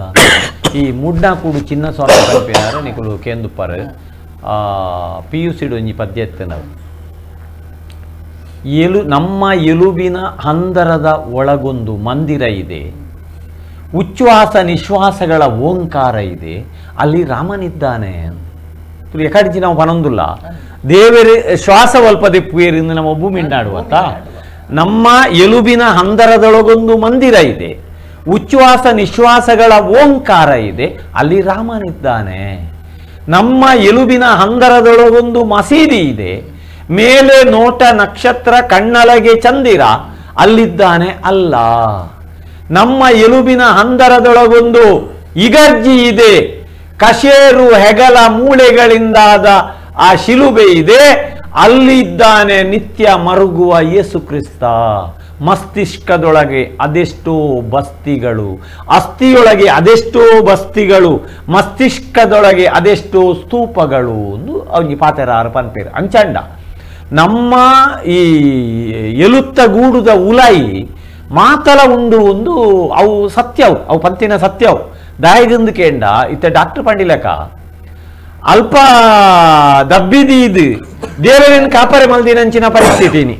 ಈ ಮುಡ್ಡಾಕೂಡು ಚಿನ್ನಸ್ವಾಮಿ ಪನ್ಪಿನಾರು ನಿಕುಲು ಕೇಂದುಪ್ಪಾರು ಪಿ ಯು ಸಿಡು ಒಂಜಿ ಪದ್ಯ ನಾವು ನಮ್ಮ ಎಲುಬಿನ ಹಂದರದ ಒಳಗೊಂದು ಮಂದಿರ ಇದೆ, ಉಚ್ಛ್ವಾಸ ನಿಶ್ವಾಸಗಳ ಓಂಕಾರ ಇದೆ, ಅಲ್ಲಿ ರಾಮನಿದ್ದಾನೆ. ಎಕಡಿಜಿ ನಾವು ಪನೊಂದುಲ್ಲ ದೇವರ ಶ್ವಾಸ ಒಲ್ಪದೆಪ್ಪುವೇರಿಂದ ನಮ್ಮ ಒಬ್ಬು ಮಿಂಡಾಡುವತ್ತ ನಮ್ಮ ಎಲುಬಿನ ಹಂದರದೊಳಗೊಂದು ಮಂದಿರ ಇದೆ, ಉಚ್ಛ್ವಾಸ ನಿಶ್ವಾಸಗಳ ಓಂಕಾರ ಇದೆ, ಅಲ್ಲಿ ರಾಮನಿದ್ದಾನೆ. ನಮ್ಮ ಎಲುಬಿನ ಹಂದರದೊಳಗೊಂದು ಮಸೀದಿ ಇದೆ, ಮೇಲೆ ನೋಟ ನಕ್ಷತ್ರ ಕಣ್ಣಲಗೆ ಚಂದಿರ, ಅಲ್ಲಿದ್ದಾನೆ ಅಲ್ಲ. ನಮ್ಮ ಎಲುಬಿನ ಹಂದರದೊಳಗೊಂದು ಇಗರ್ಜಿ ಇದೆ, ಕಶೇರು ಹೆಗಲ ಮೂಳೆಗಳಿಂದಾದ ಆ ಶಿಲುಬೆ ಇದೆ, ಅಲ್ಲಿದ್ದಾನೆ ನಿತ್ಯ ಮರುಗುವ ಯೇಸು ಕ್ರಿಸ್ತ. ಮಸ್ತಿಷ್ಕದೊಳಗೆ ಅದೆಷ್ಟೋ ಬಸ್ತಿಗಳು, ಅಸ್ಥಿಯೊಳಗೆ ಅದೆಷ್ಟೋ ಬಸ್ತಿಗಳು, ಮಸ್ತಿಷ್ಕದೊಳಗೆ ಅದೆಷ್ಟೋ ಸ್ತೂಪಗಳು ಒಂದು ಅವನಿಗೆ ಪಾತೆರಾರು ಪನ್ಪೇರು. ಅಂಚಂಡ ನಮ್ಮ ಈ ಎಲುತ್ತ ಗೂಡುದ ಉಲಾಯಿ ಮಾತಲ ಉಂಡು ಒಂದು ಅವು ಸತ್ಯವು, ಅವು ಪಂತಿನ ಸತ್ಯವು. ದಾಯಗಂದು ಕೇಂಡ ಇತ್ತ ಡಾಕ್ಟರ್ ಪಂಡಿಲಕ ಅಲ್ಪ ದಬ್ಬಿದೀದು ದೇವರೇನು ಕಾಪರೆ ಮಲ್ದಿನಂಚಿನ ಪರಿಸ್ಥಿತಿನಿ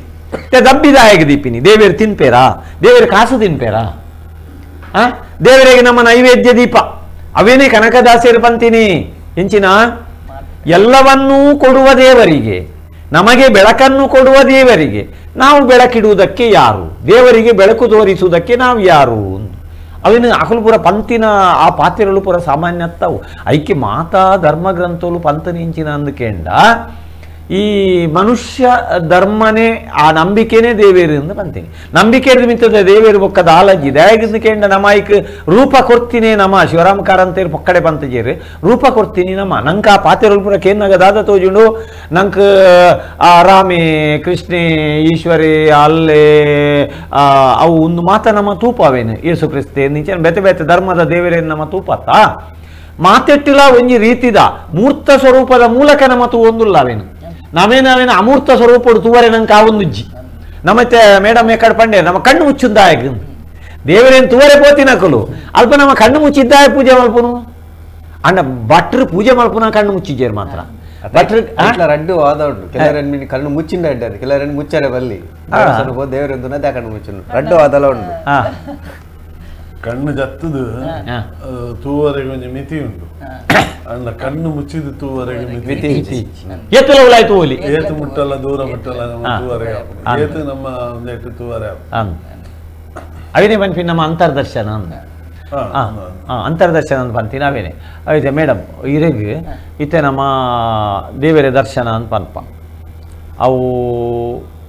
ದಬ್ಬಿದಾಯಗ ದೀಪಿನಿ ದೇವೇರು ತಿನ್ಪೇರಾ, ದೇವೇರು ಕಾಸು ತಿನ್ಪೇರಾ, ಆ ದೇವರಿಗೆ ನಮ್ಮ ನೈವೇದ್ಯ ದೀಪ ಅವೇನೇ ಕನಕದಾಸರು ಪಂತಿನಿ ಎಂಚಿನ ಎಲ್ಲವನ್ನೂ ಕೊಡುವ ದೇವರಿಗೆ, ನಮಗೆ ಬೆಳಕನ್ನು ಕೊಡುವ ದೇವರಿಗೆ ನಾವು ಬೆಳಕಿಡುವುದಕ್ಕೆ ಯಾರು, ದೇವರಿಗೆ ಬೆಳಕು ತೋರಿಸುವುದಕ್ಕೆ ನಾವು ಯಾರು? ಅವಿನ ಅಕಲು ಪೂರ ಪಂತಿನ ಆ ಪಾತ್ರೆಗಳು ಪೂರ ಸಾಮಾನ್ಯತ್ತವು. ಐಕೆ ಮಾತಾ ಧರ್ಮಗ್ರಂಥಗಳು ಪಂತನಿಂಚಿನ ಅಂದುಕೆಂಡ ಈ ಮನುಷ್ಯ ಧರ್ಮನೇ ಆ ನಂಬಿಕೆನೇ ದೇವೇರು ಅಂತ ಪಂತೀನಿ. ನಂಬಿಕೆ ಮಿತ್ತದ ದೇವೇರು ಬೊಕ್ಕದ ಆಲಜ್ಜಿ ದಯಾಗಿಂದ ನಮ್ಮ ಐಕ್ ರೂಪ ಕೊಡ್ತೀನಿ ನಮ್ಮ ಶಿವರಾಮ ಕಾರಂತೇರು ಪೊಕ್ಕಡೆ ಪಂತಜೇರು ರೂಪ ಕೊಡ್ತೀನಿ ನಮ್ಮ ನಂಗೆ ಆ ಪಾತ್ರೆಗಳು ಪೂರ ಕೇನ್ನಾಗ ದಾದ ತೋಜುಂಡು ನಂಗೆ ಆ ರಾಮೇ ಕೃಷ್ಣೇ ಈಶ್ವರೇ ಅಲ್ಲೇ ಅವು ಒಂದು ಮಾತ ನಮ್ಮ ತೂಪ ಅವೇನು ಯೇಸು ಕ್ರಿಸ್ತೆ ನಿಂಚೆ ಬೇತೆ ಬೇತೆ ಧರ್ಮದ ದೇವರೇನು ನಮ್ಮ ತೂಪತ್ತಾ ಮಾತೆಟ್ಟಿಲ್ಲ ಒಂಜಿ ರೀತಿದ ಮೂರ್ತ ಸ್ವರೂಪದ ಮೂಲಕ ನಮ್ಮ ತೂ ಒಂದುಲ್ಲ ಅವೇನು ನಾವೇನಾವೇನು ಅಮೂರ್ತ ಸ್ವರೂಪಡು ತೂವರೆ ನಂಗೆ ಆ ಒಂದು ಉಜ್ಜಿ ನಮ್ಮತ್ತೆ ಮೇಡಮ್ ಎಕ್ಕಡೆ ಪಂಡೆ ನಮ್ಮ ಕಣ್ಣು ಮುಚ್ಚಿದ್ದಾಯ ದೇವರೇನು ತೂವರೆ ಪೋತಿನಕಲು ಅಲ್ಪ ನಮ್ಮ ಕಣ್ಣು ಮುಚ್ಚಿದ್ದಾಯ ಪೂಜೆ ಮಲ್ಪನು ಅಣ್ಣ ಭಟ್ರು ಪೂಜೆ ಮಲ್ಪುನ ಕಣ್ಣು ಮುಚ್ಚಿದ್ದೇರು ಮಾತ್ರ ಭಟ್ರು ರಡ್ಡು ವಾದ ಉಂಟು. ಕೆಲವರನ್ನು ಕಣ್ಣು ಮುಚ್ಚಿಂದ ಇದ್ದಾರೆ, ಕೆಲವರನ್ನು ಮುಚ್ಚಾರೆ ಬಲ್ಲಿ ದೇವರೆಂದು ಕಣ್ಣು ಮುಚ್ಚು ರಡ್ಡು ವಾದಲ ಉಂಟು. ಕಣ್ಣು ಜತ್ತದು ತೂವರೆಗೆ ಒಂಜಿ ಮಿತಿ ಉಂಟು ಅಣ್ಣ, ಕಣ್ಣು ಮುಚ್ಚಿದ ತೂವರೆಗೆ ಮಿತಿ ಏತು ಮುಟ್ಟಲ್ಲ ದೂರ ಮುಟ್ಟಲ್ಲ ನಮ್ಮ ತೂವರೆಗೆ ಏತು ನಮ್ಮ ಒಂದೆಟ್ಟು ತೂವರೆ ಅವೇನೇ ಪನ್ಪಿ ನಮ್ಮ ಅಂತರ್ದರ್ಶನ ಅಂತರ್ದರ್ಶನ ಅಂತ ಪಂತೀನಿ ಅವೇನೆ ಐತೆ ಮೇಡಮ್ ಇರೆಗ್ ಇತ್ತೆ ನಮ್ಮ ದೇವರ ದರ್ಶನ ಅಂತ ಪನ್ಪ ಅವು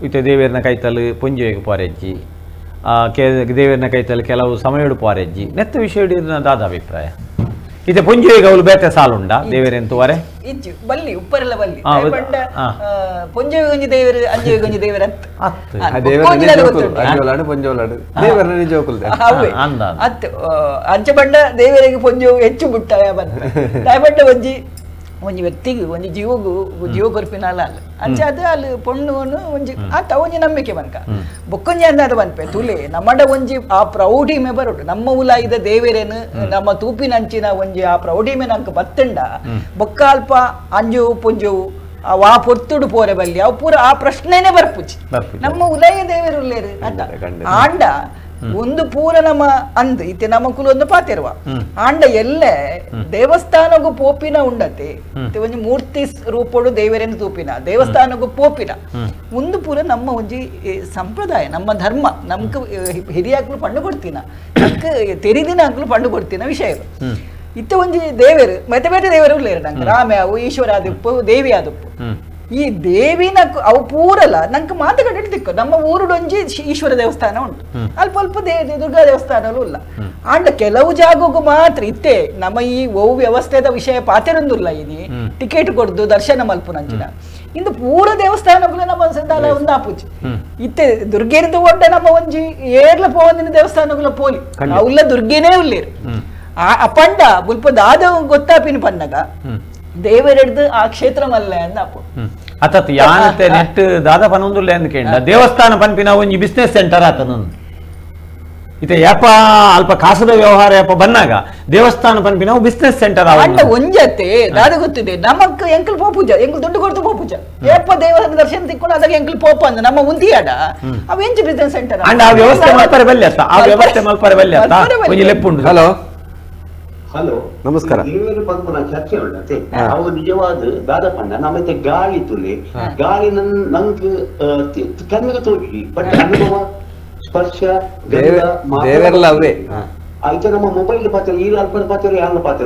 ಇತ್ತೆ ದೇವೇರ್ನ ಕೈತಲು ಪುಂಜೆಗೆ ಪೋರೆಜ್ಜಿ ದೇವೇರ್ನ ಕೈತಲ್ಲಿ ಕೆಲವು ಸಮಯಡು ಪೋರೆಜ್ಜಿ ನೆತ್ತ ವಿಷಯ ದಾದ ಅಭಿಪ್ರಾಯ ಇತ್ತೆ ಪುಂಜೆಗೆ ಅವಳು ಬೇತೆ ಸಾಲುಂಡ ದೇವೇರೆಂತುವರೆ ಇಜ್ಜು ಬಲ್ಲಿ ಉಪ್ಪರೆಲ್ಲ ಬಲ್ಲಿ ಪಂಡ ಪೊಂಜೆಗೆ ಒಂಜಿ ದೇವರು ಅಂಜೆಗೆ ಒಂಜಿ ದೇವರು ಅತ್ತು ಅತ್ತು ಅಂಚ ಬಂಡ ದೇವರಿಗೆ ಪೊಂಜೆ ಹೆಚ್ಚು ಬಿಟ್ಟ ಬಂದ ಒಂಜಿ ಒಂಜಿ ವ್ಯಕ್ತಿಗೆ ಒಂಜಿ ಜೀವಗೂ ಜೀವ ಕೊರ್ಪಿನಾಲ ಅಲ್ಲ ಅಂಚ ಅದು ಅಲ್ಲಿ ಪೊಣ್ಣು ಒಂಜಿ ಆತ ಒಂಜಿ ನಂಬಿಕೆ ಬನ್ಕ ಬೊಕ್ಕೊಂಜಿ ಅಂದಾದ ಬನ್ಪೆ ತುಲೆ ನಮ್ಮಡ ಒಂಜಿ ಆ ಪ್ರೌಢಿಮೆ ಬರೋಡು ನಮ್ಮ ಉಲಾಯಿದ ದೇವೇರೇನು ನಮ್ಮ ತೂಪಿನಂಚಿನ ಒಂಜಿ ಆ ಪ್ರೌಢಿಮೆ ನಂಗೆ ಬತ್ತಂಡ ಬೊಕ್ಕ ಅಲ್ಪ ಅಂಜು ಪೊಂಜು ಆ ಪೊರ್ತುಡು ಪೋರೆ ಬಲ್ಲಿ ಅವು ಪೂರ ಆ ಪ್ರಶ್ನೆನೇ ಬರ್ಪುಜಿ ನಮ್ಮ ಉಲಾಯ ದೇವೇರು ಉಲ್ಲೇರು ಅತ್ತ ಆಂಡ ಒಂದು ಪೂರ ನಮ್ಮ ಅಂದ್ ಇತ್ತೆ ನಮ್ಮ ಕುಲೊಂದು ಪಾತಿರುವ ಆಂಡ ಎಲ್ಲೆ ದೇವಸ್ಥಾನಗೂ ಪೋಪಿನ ಉಂಡತೆ ಒಂಜಿ ಮೂರ್ತಿ ರೂಪೋಡು ದೇವರೇನು ತೂಪಿನ ದೇವಸ್ಥಾನಗೂ ಪೋಪಿನ ಒಂದು ಪೂರ ನಮ್ಮ ಒಂಜಿ ಸಂಪ್ರದಾಯ ನಮ್ಮ ಧರ್ಮ ನಮ್ಗೆ ಹಿರಿಯಾಕ್ಲು ಪಣ್ಣು ಕೊಡ್ತೀನ ನಮ್ಗೆ ತೆರಿದಿನ ಅಂಕ್ಲು ಪಣ್ಣು ಕೊಡ್ತೀನ ವಿಷಯ ಇತ್ತೆ ಒಂಜಿ ದೇವರು ಮತ್ತೆ ಬೇರೆ ದೇವರು ಉಳ್ಳೇರು ನಂಗೆ ರಾಮ ಅವು ಈಶ್ವರ ಆದಿಪ್ಪು ದೇವಿ ಆದಿಪ್ಪು ಈ ದೇವಿನ ಅವು ಪೂರಲ್ಲ ನಂಗೆ ಮಾತುಕಟ್ಟೆ ದಿಕ್ಕು ನಮ್ಮ ಊರುಡೊಂಜಿ ಈಶ್ವರ ದೇವಸ್ಥಾನ ಉಂಟು ಅಲ್ಪ ಅಲ್ಪ ದುರ್ಗಾ ದೇವಸ್ಥಾನಲೂ ಇಲ್ಲ ಆಂಡ ಕೆಲವು ಜಾಗಕ್ಕೂ ಮಾತ್ರ ಇತ್ತೆ ನಮ್ಮ ಈ ಓ ವ್ಯವಸ್ಥೆದ ವಿಷಯ ಪಾತೆರೊಂದುಲ್ಲ ಇನಿ ಟಿಕೆಟ್ ಕೊಡ್ದು ದರ್ಶನ ಮಲ್ಪುನಂಚಿನ ಇಂದು ಪೂರ ದೇವಸ್ಥಾನಗಳು ನಮ್ಮ ಸಂದಾಲ ಒಂದು ಆಪುಜಿ ಇತ್ತೆ ದುರ್ಗೇರಿದ ಒಡ್ಡ ನಮ್ಮ ಒಂಜಿ ಏರ್ಲ ಪೋವಂದಿನ ದೇವಸ್ಥಾನಗಳ ಪೋಲಿ ಅವುಲ್ಲ ದುರ್ಗೇನೇ ಉಳ್ಳೇರು ಆ ಪಂಡ ಮುಲ್ಪ ದಾದ ಗೊತ್ತಾಪಿನ ಪನ್ನಗ ದೇವರೆಡ್ದು ಆ ಕ್ಷೇತ್ರ ಮಲ್ಲೆ ಅಂದ ಅಪ್ಪು ಅತತ್ ಯಾನತೆ ನೆಟ್ ದಾದ ಪನೊಂದುಲ್ಲೆ ಅಂದ್ ಕೇಂಡ ದೇವಸ್ಥಾನ ಪನ್ಪಿನ ಒಂಜಿ ಬಿಸ್ನೆಸ್ ಸೆಂಟರ್ ಆತನ ಇತ್ತೆ ಯಾಪ ಅಲ್ಪ ಕಾಸದ ವ್ಯವಹಾರ ಯಾಪ ಬನ್ನಾಗ ದೇವಸ್ಥಾನ ಪನ್ಪಿನ ಬಿಸ್ನೆಸ್ ಸೆಂಟರ್ ಅಂಡ ಒಂಜತೆ ದಾದ ಗೊತ್ತಿದೆ ನಮಕ್ ಎಂಕಲ್ ಪೋಪೂಜ ಎಂಕಲ್ ದುಡ್ಡು ಕೊಡ್ತು ಪೋಪೂಜ ಏಪ ದೇವರ ದರ್ಶನ ತಿಕ್ಕೊಂಡು ಅದಾಗ ಎಂಕಲ್ ಪೋಪ ಅಂದ ನಮ್ಮ ಉಂತಿಯಾಡ ಅವ ಎಂಚ ಬಿಸ್ನೆಸ್ ಸೆಂಟರ್ ಅಂಡ ಆ ವ್ಯವಸ್ಥೆ ಮಲ್ಪರೆ ಬಲ್ಲೆ ಅತ್ತ ಆ ವ್ಯವಸ್ಥೆ ಮಲ್ಪರೆ ಬಲ್ಲೆ ಅತ್ತ ಒಂಜಿ ಲೆಪ್ಪುಂಡು. ಹಲೋ ಹಲೋ ನಮಸ್ಕಾರ. ದೇವರು ಪಂಪನ ಚರ್ಚೆ ಉಂಟತೆ ಅವು ನಿಜವಾದ ದಾದ ಪಂಡ ನಮ್ಮತ್ತೆ ಗಾಳಿ ತುಲೆ ಗಾಳಿ ನಂಗೆ ಕಣ್ಣಿಗೆ ತೋಚಿ ಬಟ್ ಅನುಭವ ಸ್ಪರ್ಶ ದೇವರೆಲ್ಲ ಅವೇ ಆಯ್ತು ನಮ್ಮ ಮೊಬೈಲ್ ಪಾತ್ರ ಈ ಅಲ್ಪದ ಪಾತ್ರ ಯಾರ ಪಾತ್ರ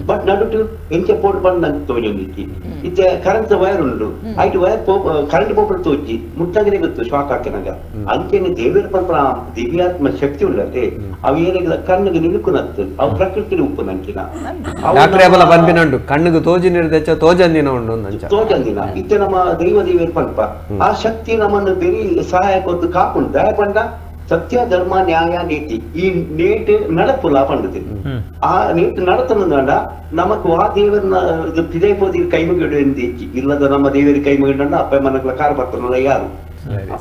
ಬಟ್ ನಡುಟು ಎಂಚ ಪೋಟ್ ಬಂದು ನಂಗೆ ತೋಜೊಂದಿತ್ತಿ ಇತ್ತೆ ಕರೆಂಟ್ ವೈರ್ ಉಂಟು ಆಯ್ತು ವೈರ್ ಕರೆಂಟ್ ಪೋಪಡ್ ತೋಚಿ ಮುಟ್ಟಾಗನೆ ಗೊತ್ತು ಶಾಕ್ ಹಾಕಿನಾಗ ಅಂಚೆನೆ ದೇವರ ಪಂಪನ ದಿವ್ಯಾತ್ಮ ಶಕ್ತಿ ಉಳ್ಳತೆ ಅವು ಏನಾಗಿಲ್ಲ ಕಣ್ಣಿಗೆ ನಿಲುಕುನತ್ತು ಅವು ಪ್ರಕೃತಿ ಉಪ್ಪು ನಂಚಿನ ಡಾಕ್ಟರ್ ಪಂಪಿನ ಉಂಟು ಕಣ್ಣಿಗೆ ತೋಜಿ ನೀರು ತೋಜಂದಿನ ಉಂಟು ತೋಜಂದಿನ ಇತ್ತೆ ನಮ್ಮ ದೈವ ದೇವರ ಪಂಪ ಆ ಶಕ್ತಿ ನಮ್ಮನ್ನು ಬೇರೆ ಸಹಾಯ ಕೊಟ್ಟು ಕಾಪುಂಡು ದಯ ಪಂಡ ಸತ್ಯ ಧರ್ಮ ನ್ಯಾಯ ನೀತಿ ಈ ನೇಟ್ ನಡಪುಲ ಪಂಡದು ಆ ನೇಟ್ ನಡತನದ ನಮಕ್ ಆ ದೇವರನ್ನ ಪಿದೈ ಪೋದಿ ಕೈ ಮುಗಿಡು ಎಂದಿಚ್ಚಿ ಇಲ್ಲದ ನಮ್ಮ ದೇವರಿಗೆ ಕೈ ಮುಗಿಡ ಅಪ್ಪ ಮನಕ್ಲ ಕಾರ್ ಬರ್ತಾನಲ್ಲ ಯಾರು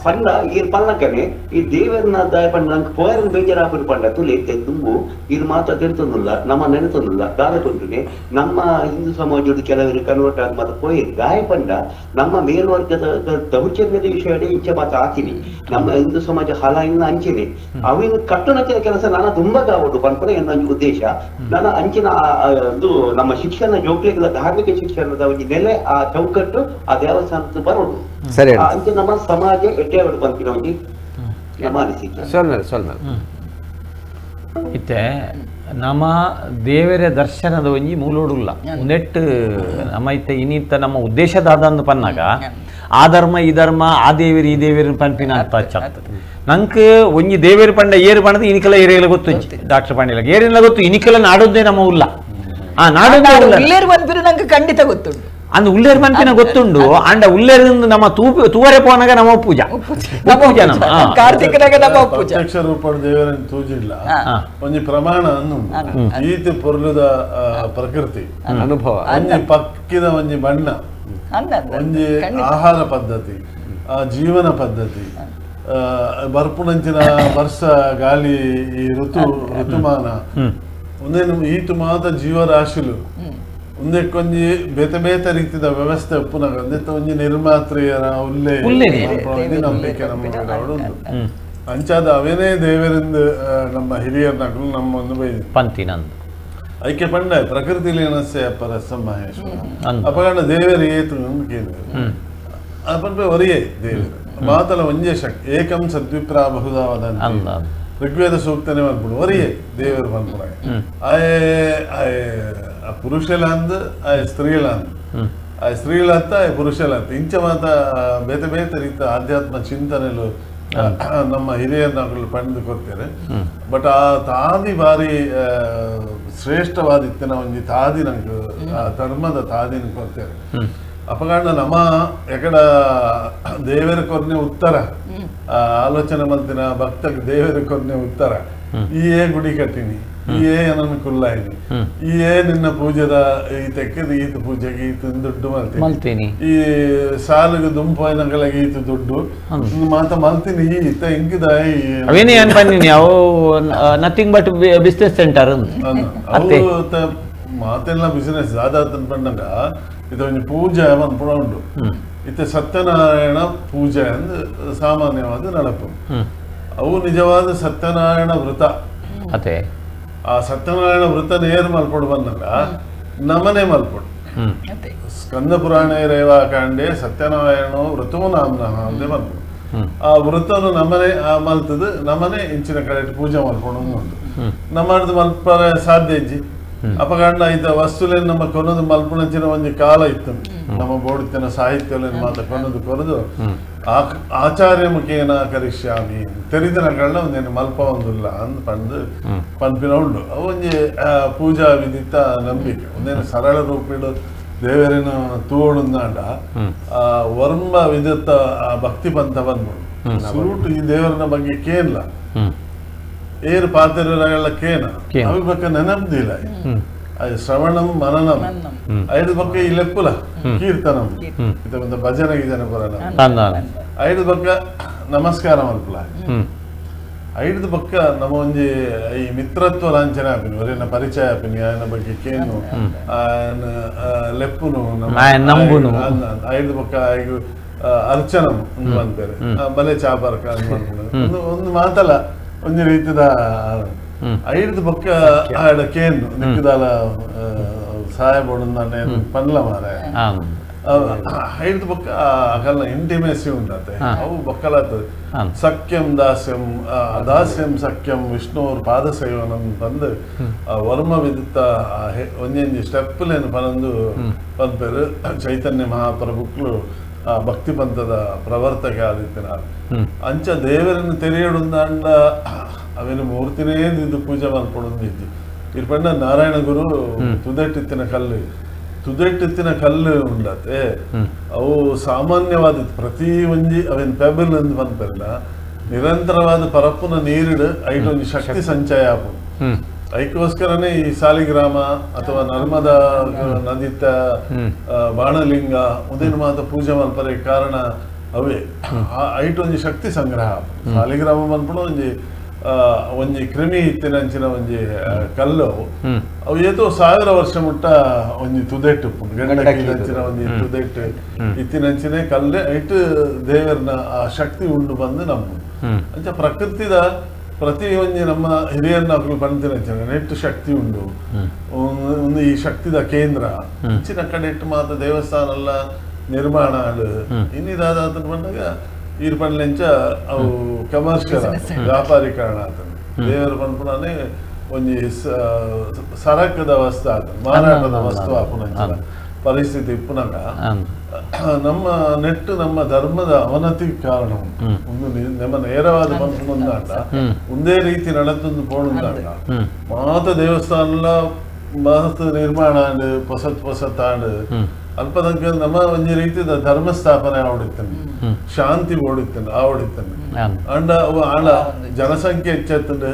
ಪಂಡ ಈ ಪಲ್ಲಕನೆ ಈ ದೇವರನ್ನ ದಯ ಪಂಡ ನಂಗೆ ಪೋಯರನ್ ಬೇಜಾರಾಪುರ ಪಂಡ ತುಲೆ ತುಂಬು ಇದು ಮಾತ್ರ ತಿರ್ತೊಂದಿಲ್ಲ ನಮ್ಮ ನೆನೆತೊಂದಿಲ್ಲ ದಾದಕೊಂಡ್ರೆ ನಮ್ಮ ಹಿಂದೂ ಸಮಾಜದ ಕೆಲವರು ಕನ್ವರ್ಟ್ ಆದ ಮಾತ್ರ ಪೋಯಿ ಗಾಯ ಪಂಡ ನಮ್ಮ ಮೇಲ್ವರ್ಗದ ದೌರ್ಜನ್ಯದ ವಿಷಯ ಇಚ್ಛೆ ಮಾತ್ರ ಹಾಕಿನಿ ನಮ್ಮ ಹಿಂದೂ ಸಮಾಜ ಹಲ ಇನ್ನ ಅಂಚಿನಿ ಅವಿನ ಕಟ್ಟುನಂಚಿನ ಕೆಲಸ ನಾನು ತುಂಬಾ ಕಾವಡು ಪನ್ಪುನ ಎನ್ನ ಉದ್ದೇಶ. ನನ್ನ ಅಂಚಿನ ಇದು ನಮ್ಮ ಶಿಕ್ಷಣ ಜೋಕ್ಲಿಗಳ ಧಾರ್ಮಿಕ ಶಿಕ್ಷಣದ ಒಂದು ನೆಲೆ ಆ ಚೌಕಟ್ಟು ಆ ದೇವಸ್ಥಾನದ ಬರೋದು ಸರಿ ಅಂಚೆ ನಮ್ಮ ಸಮಾಜ ಎಟ್ಟೆಯವಡು ಪನ್ಪಿನ ಒಂಜಿ ನಮ್ಮ ಅನಿಸಿಕೆ. ಇತ್ತೆ ನಮ್ಮ ದೇವರ ದರ್ಶನದ ಒಂಜಿ ಮೂಲೋಡುಲ್ಲ ನೆಟ್ ನಮ್ಮ ಇತ್ತೆ ಇನ್ನಿತ್ತ ನಮ್ಮ ಉದ್ದೇಶದಾದ ಪನ್ನಾಗ ಆ ಧರ್ಮ ಈ ಧರ್ಮ ಆ ದೇವರು ಈ ದೇವರು ಪನ್ಪಿನ ಅಂತ ಚತ್ ನಂಗೆ ಒಂಜಿ ದೇವರು ಪಂಡ ಏರು ಪಂಡದ ಇನಿಕಲ ಏರಿಯಲ್ಲ ಗೊತ್ತು ಡಾಕ್ಟರ್ ಪಾಂಡಿಲ ಏರಿಲ್ಲ ಗೊತ್ತು ಇನಿಕಲ ನಾಡೋದೇ ನಮ್ಮ ಉಲ್ಲ ಆ ನಾಡೋದೇ ಉಲ್ಲೇರು ಪನ್ಪಿನ ನಂಗೆ ಖಂಡಿತ ಗೊತ್ತುಂಟು ಅಂದ್ ಉಲ್ಲೇರ್ ಪನ್ಪಿನ ಗೊತ್ತುಂಡು ಅಂಡ ಉಲ್ಲೇರಿಂದ ನಮ್ಮ ತೂವರೆ ಪೋನಾಗ ನಮ್ಮ ಪೂಜಾ ಪೂಜಾ ನಮ್ಮ ಕಾರ್ತಿಕನಾಗ ನಮ್ಮ ಪೂಜಾ ಪ್ರತ್ಯಕ್ಷ ರೂಪದ ದೇವರನ್ನು ತೂಜಿಲ್ಲ ಒಂಜಿ ಪ್ರಮಾಣ ಅನ್ನು ಈತ ಪೊರ್ಲುದ ಪ್ರಕೃತಿ ಅನುಭವ ಒಂಜಿ ಪಕ್ಕಿದ ಒಂಜಿ ಬಣ್ಣ ಒಂಜಿ ಆಹಾರ ಪದ್ಧತಿ ಆ ಜೀವನ ಪದ್ಧತಿ ಬರ್ಪುನಂಚಿನ ವರ್ಷ ಗಾಳಿ ಈ ಋತು ಋತುಮಾನ ಒಂದೇನು ಈತ ಮಾತ ಜೀವರಾಶಿಲು ಒಂದಕ್ಕೊಂಜಿ ಬೇತೆ ಬೇತೆ ರೀತಿಯ ವ್ಯವಸ್ಥೆ ಉಪ್ಪುನಾಗ ಒಂದಿತ್ತ ಒಂಜಿ ನಿರ್ಮಾತ್ರಿಯರ ಉಲ್ಲೆ ನಂಬಿಕೆ ನಮ್ಮ ಉಂಟು ಅಂಚಾದ ಅವೇನೇ ದೇವರಿಂದ ನಮ್ಮ ಹಿರಿಯರ್ನಗಳು ನಮ್ಮ ಒಂದು ಬೈ ಪಂತಿನಂದು ಐಕೆ ಪಂಡ ಪ್ರಕೃತಿ ಲೀನಸ್ಯ ಪರಸ ಮಹೇಶ್ವರ ಅಪಗಂಡ ದೇವರು ಏತು ನಂಬಿಕೆ ಅಪನ್ಪೆ ಒರಿಯೇ ದೇವರು ಮಾತಲ ಒಂಜೇ ಶಕ್ತಿ ಏಕಂ ಸದ್ವಿಪ್ರ ಬಹುದಾವದಂತ ಋಗ್ವೇದ ಸೂಕ್ತನೆ ಮನ್ಪುಡು ಒರಿಯೇ ದೇವರು ಮನ್ಪುಡ ಆಯೆ ಆಯೆ ಪುರುಷಲಾಂದ್ ಆಯ್ ಸ್ತ್ರೀಲಾಂದ್ ಆಯ್ ಸ್ತ್ರೀಲತ್ತ ಆಯ್ ಪುರುಷಲಂತ ಇಂಚ ಮಾತ ಬೇತೆ ಬೇತೆ ರೀತಿಯ ಆಧ್ಯಾತ್ಮ ಚಿಂತನೆಲು ನಮ್ಮ ಹಿರಿಯರ್ನಗಳು ಪಡೆದು ಕೊಡ್ತಾರೆ. ಬಟ್ ಆ ತಾದಿ ಬಾರಿ ಶ್ರೇಷ್ಠವಾದಿತ್ತಿನ ಒಂಜಿ ತಾದಿ ನಂಗೆ ಆ ಧರ್ಮದ ತಾದಿನ ಕೊಡ್ತಾರೆ. ಅಪಗಾಂಡ ನಮ್ಮ ಎಕಡ ದೇವರ ಕೊರ್ನೆ ಉತ್ತರ ಆಲೋಚನೆ ಮಂತಿನ ಭಕ್ತ ದೇವರ ಕೊರ್ನೆ ಉತ್ತರ ಈ ಏ ಗುಡಿ ಕಟ್ಟಿನಿ ಈ ಏ ನನ್ನ ಕುಲ್ಲಾಯಿನಿ ಈ ಏ ನಿನ್ನ ಪೂಜೆದ ಈ ತೆಕ್ಕದ ಈತ ಪೂಜೆಗೆ ಈತ ದುಡ್ಡು ಮಲ್ತೀನಿ ಈ ಸಾಲಿಗೆ ದುಂಪಾಯಿನಗಳಿಗೆ ಈತ ದುಡ್ಡು ಮಾತ ಮಲ್ತೀನಿ ಈ ಈತ ಹಿಂಗಿದ ಅವೇನೇ ಏನ್ ಪನ್ನಿನಿ ಅವು nothing but business centre ಅವು ಮಾತೆಲ್ಲ ಬಿಸ್ನೆಸ್ ದಾದಾತನ್ ಪಂಡಂಗ ಇದೊಂದು ಪೂಜೆ ಮನ್ಪುಣ ಉಂಟು ಇತ್ತೆ ಸತ್ಯನಾರಾಯಣ ಪೂಜೆ ಅಂದ್ ಸಾಮಾನ್ಯವಾದ ನಡಪು. ಅವು ನಿಜವಾದ ಸತ್ಯನಾರಾಯಣ ವ್ರತ ಅದೇ ಆ ಸತ್ಯನಾರಾಯಣ ವ್ರತ ನೇರ ಮಲ್ಪೊಡು ಬಂದಾಗ ನಮನೆ ಮಲ್ಪೊಡು ಸ್ಕಂದ ಪುರಾಣ ರೇವಾಕಾಂಡೆ ಸತ್ಯನಾರಾಯಣ ವ್ರತೋ ನಾಮ್ನಃ ಅಂದೇ ಮಲ್ಪೊಡು ಆ ವೃತ್ತನು ನಮನೆ ಮಲ್ತದ ನಮನೆ ಇಂಚಿನ ಕಡೆ ಪೂಜೆ ಮಲ್ಪೊಡು ಉಂಟು ನಮ್ಮದು ಮಲ್ಪರೆ ಸಾಧ್ಯ ಇಜ್ಜಿ ಅಪಗಂಡ ಐತ ವಸ್ತುಲೇನು ನಮ್ಮ ಕೊನದು ಮಲ್ಪುಣಂಚಿನ ಒಂಜಿ ಕಾಲ ಇತ್ತು ನಮ್ಮ ಬೋಡಿತನ ಸಾಹಿತ್ಯಲೇನು ಮಾತ ಕೊನದು ಕೊರದು ಆಚಾರ್ಯ ಮುಖೇನ ಕರಿಷ್ಯಾಮಿ ತೆರಿದನಗಳನ್ನ ಒಂದೇನು ಮಲ್ಪ ಒಂದುಲ್ಲ ಅಂದ್ ಪಂದು ಪನ್ಪಿನ ಉಂಡು ಅವು ಒಂಜಿ ಪೂಜಾ ವಿಧಿತ ನಂಬಿಕೆ ಒಂದೇನು ಸರಳ ರೂಪಿಡು ದೇವರಿನ ತೂವಣಂದಾಂಡ ಆ ವರ್ಮ ವಿಧತ್ತ ಆ ಭಕ್ತಿ ಪಂಥ ಬಂದ್ಬಿಡು ಸುರುಟು ಈ ದೇವರನ ಬಗ್ಗೆ ಕೇನ್ಲ ಏರು ಪಾತ್ರೆಗಳ ಕೇನ ಅವಿ ಬಕ್ಕ ನೆನಪ್ದಿಲ್ಲ ಅದು ಶ್ರವಣಂ ಮನನಂ ಐದು ಬಕ್ಕ ಈ ಲೆಪ್ಪುಲ ಕೀರ್ತನಂ ಇದು ಒಂದು ಭಜನೆ ಗಿಜನೆ ಪುರಾಣ ಐದು ಬಕ್ಕ ನಮಸ್ಕಾರ ಮಲ್ಪುಲ ಐದು ಬಕ್ಕ ನಮ್ಮ ಒಂಜಿ ಈ ಮಿತ್ರತ್ವ ಲಾಂಛನ ಆಪಿನಿ ಅವರೇನ ಪರಿಚಯ ಆಪಿನಿ ఆయన ಬಗ್ಗೆ ಕೇನು ఆయన ಲೆಪ್ಪುನು ನಂಬುನು ಐದು ಬಕ್ಕ ಅರ್ಚನಂ ಅಂತಾರೆ ಬಲೆ ಚಾಪರ್ಕ ಒಂದು ಒಂದು ಮಾತಲ್ಲ ಒಂಜಿ ರೀತಿದ ಐದು ಬಕ್ಕ ಆಡ ಕೇನು ನಿಕ್ಕದಾಲ ಸಹಾಯ ಬೋಡು ಪನ್ಲ ಮಾರೆ ಐದು ಬಕ್ಕ ಅಗಲ ಇಂಟಿಮೇಸಿ ಉಂಟತೆ ಅವು ಬಕ್ಕಲಾಗ್ತದೆ ಸಖ್ಯಂ ದಾಸ್ಯಂ ದಾಸ್ಯಂ ಸಖ್ಯಂ ವಿಷ್ಣುವ್ರ ಪಾದ ಸೇವನಂ ಬಂದು ಆ ವರ್ಮ ವಿದಿತ್ತ ಒಂಜೊಂಜಿ ಸ್ಟೆಪ್ಲೇನು ಪನಂದು ಪನ್ಪೇರು ಚೈತನ್ಯ ಮಹಾಪ್ರಭುಕ್ಲು ಆ ಭಕ್ತಿ ಪಂಥದ ಪ್ರವರ್ತಕ ಆದಿತ್ಯನಾಥ್ ಅಂಚ ದೇವರನ್ನು ತೆರೆಯಡುಂದಾಂಡ ಅವೇನು ಮೂರ್ತಿನೇ ಇದು ಪೂಜೆ ಮಲ್ಪೊಡೊಂದಿಜ್ಜಿ ಇರ್ಪಂಡ ನಾರಾಯಣ ಗುರು ತುದೆಟ್ಟಿತ್ತಿನ ಕಲ್ಲು ತುದೆಟ್ಟಿತ್ತಿನ ಕಲ್ಲು ಉಂಡತೆ ಅವು ಸಾಮಾನ್ಯವಾದ ಪ್ರತಿ ಒಂಜಿ ಅವೇನು ಪೆಬಲ್ ಎಂದು ಪನ್ಪೆಲ್ಲ ನಿರಂತರವಾದ ಪರಪ್ಪುನ ನೀರಿಡು ಐಟೊಂಜಿ ಶಕ್ತಿ ಸಂಚಯ ಆಪುಂಡು ಐಕ್ಕೋಸ್ಕರನೇ ಈ ಸಾಲಿಗ್ರಾಮ ಅಥವಾ ನರ್ಮದಾ ನದಿತ ಬಾಣಲಿಂಗ ಉದಯನ ಮಾತ ಪೂಜೆ ಮಲ್ಪರೆ ಕಾರಣ ಅವೇ ಐಟೊಂಜಿ ಶಕ್ತಿ ಸಂಗ್ರಹ ಸಾಲಿಗ್ರಾಮ ಮಲ್ಪಣ ಒಂಜಿ ಒಂಜಿ ಕ್ರಿಮಿ ಇತ್ತಿನಂಚಿನ ಒಂಜಿ ಕಲ್ಲು ಅವು ಏತೋ ಸಾವಿರ ವರ್ಷ ಮುಟ್ಟ ಒಂಜಿ ತುದೆಟ್ಟು ಗಂಡಕಿನಂಚಿನ ಒಂಜಿ ತುದೆಟ್ಟು ಇತ್ತಿನಂಚಿನ ಕಲ್ಲೇ ಐಟು ದೇವರನ ಆ ಶಕ್ತಿ ಉಂಡು ಬಂದು ನಮ್ಮ ಅಂಚ ಪ್ರಕೃತಿದ ಪ್ರತಿ ಒಂಜಿ ನಮ್ಮ ಹಿರಿಯರನ್ನ ಪಂತಿನ ನೆಟ್ಟು ಶಕ್ತಿ ಉಂಡು ಒಂದು ಈ ಶಕ್ತಿದ ಕೇಂದ್ರ ಹೆಚ್ಚಿನ ಕಡೆ ಇಟ್ಟು ಮಾತ್ರ ದೇವಸ್ಥಾನ ಎಲ್ಲ ನಿರ್ಮಾಣ ಇನ್ನಿದಾದ ಬಂದಾಗ ಈರ್ ಪಂಡ್ಲೆಂಚ ಅವು ಕಮರ್ಷಿಯಲ್ ವ್ಯಾಪಾರೀಕರಣ ಆತನ ದೇವರ ಪನ್ಪುಣನೇ ಒಂಜಿ ಸರಕದ ವಸ್ತು ಆತನ ಮಾರಾಟದ ವಸ್ತು ಆಪುನಂಚಿನ ಪರಿಸ್ಥಿತಿ ಇಪ್ಪುನಾಗ ನಮ್ಮ ನೆಟ್ಟು ನಮ್ಮ ಧರ್ಮದ ಅವನತಿ ಕಾರಣ ಒಂದು ನಮ್ಮ ನೇರವಾದ ಪನ್ಪುನಂದಾಂಡ ಒಂದೇ ರೀತಿ ನಡತೊಂದು ಪೋಣುಂದಾಂಡ ಮಾತ ದೇವಸ್ಥಾನ ಮಾತ ನಿರ್ಮಾಣ ಆಂಡ್ ಪೊಸತ್ ಪೊಸತ್ತಾಂಡ್ ಅಲ್ಪತಂಕ ನಮ್ಮ ಒಂಜಿ ರೀತಿದ ಧರ್ಮ ಸ್ಥಾಪನೆ ಆವಡಿತ್ತಾನೆ ಶಾಂತಿ ಓಡಿತ್ತಾನೆ ಆವಡಿತ್ತಾನೆ ಅಂಡ ಆಂಡ ಜನಸಂಖ್ಯೆ ಹೆಚ್ಚೆತ್ತಂಡು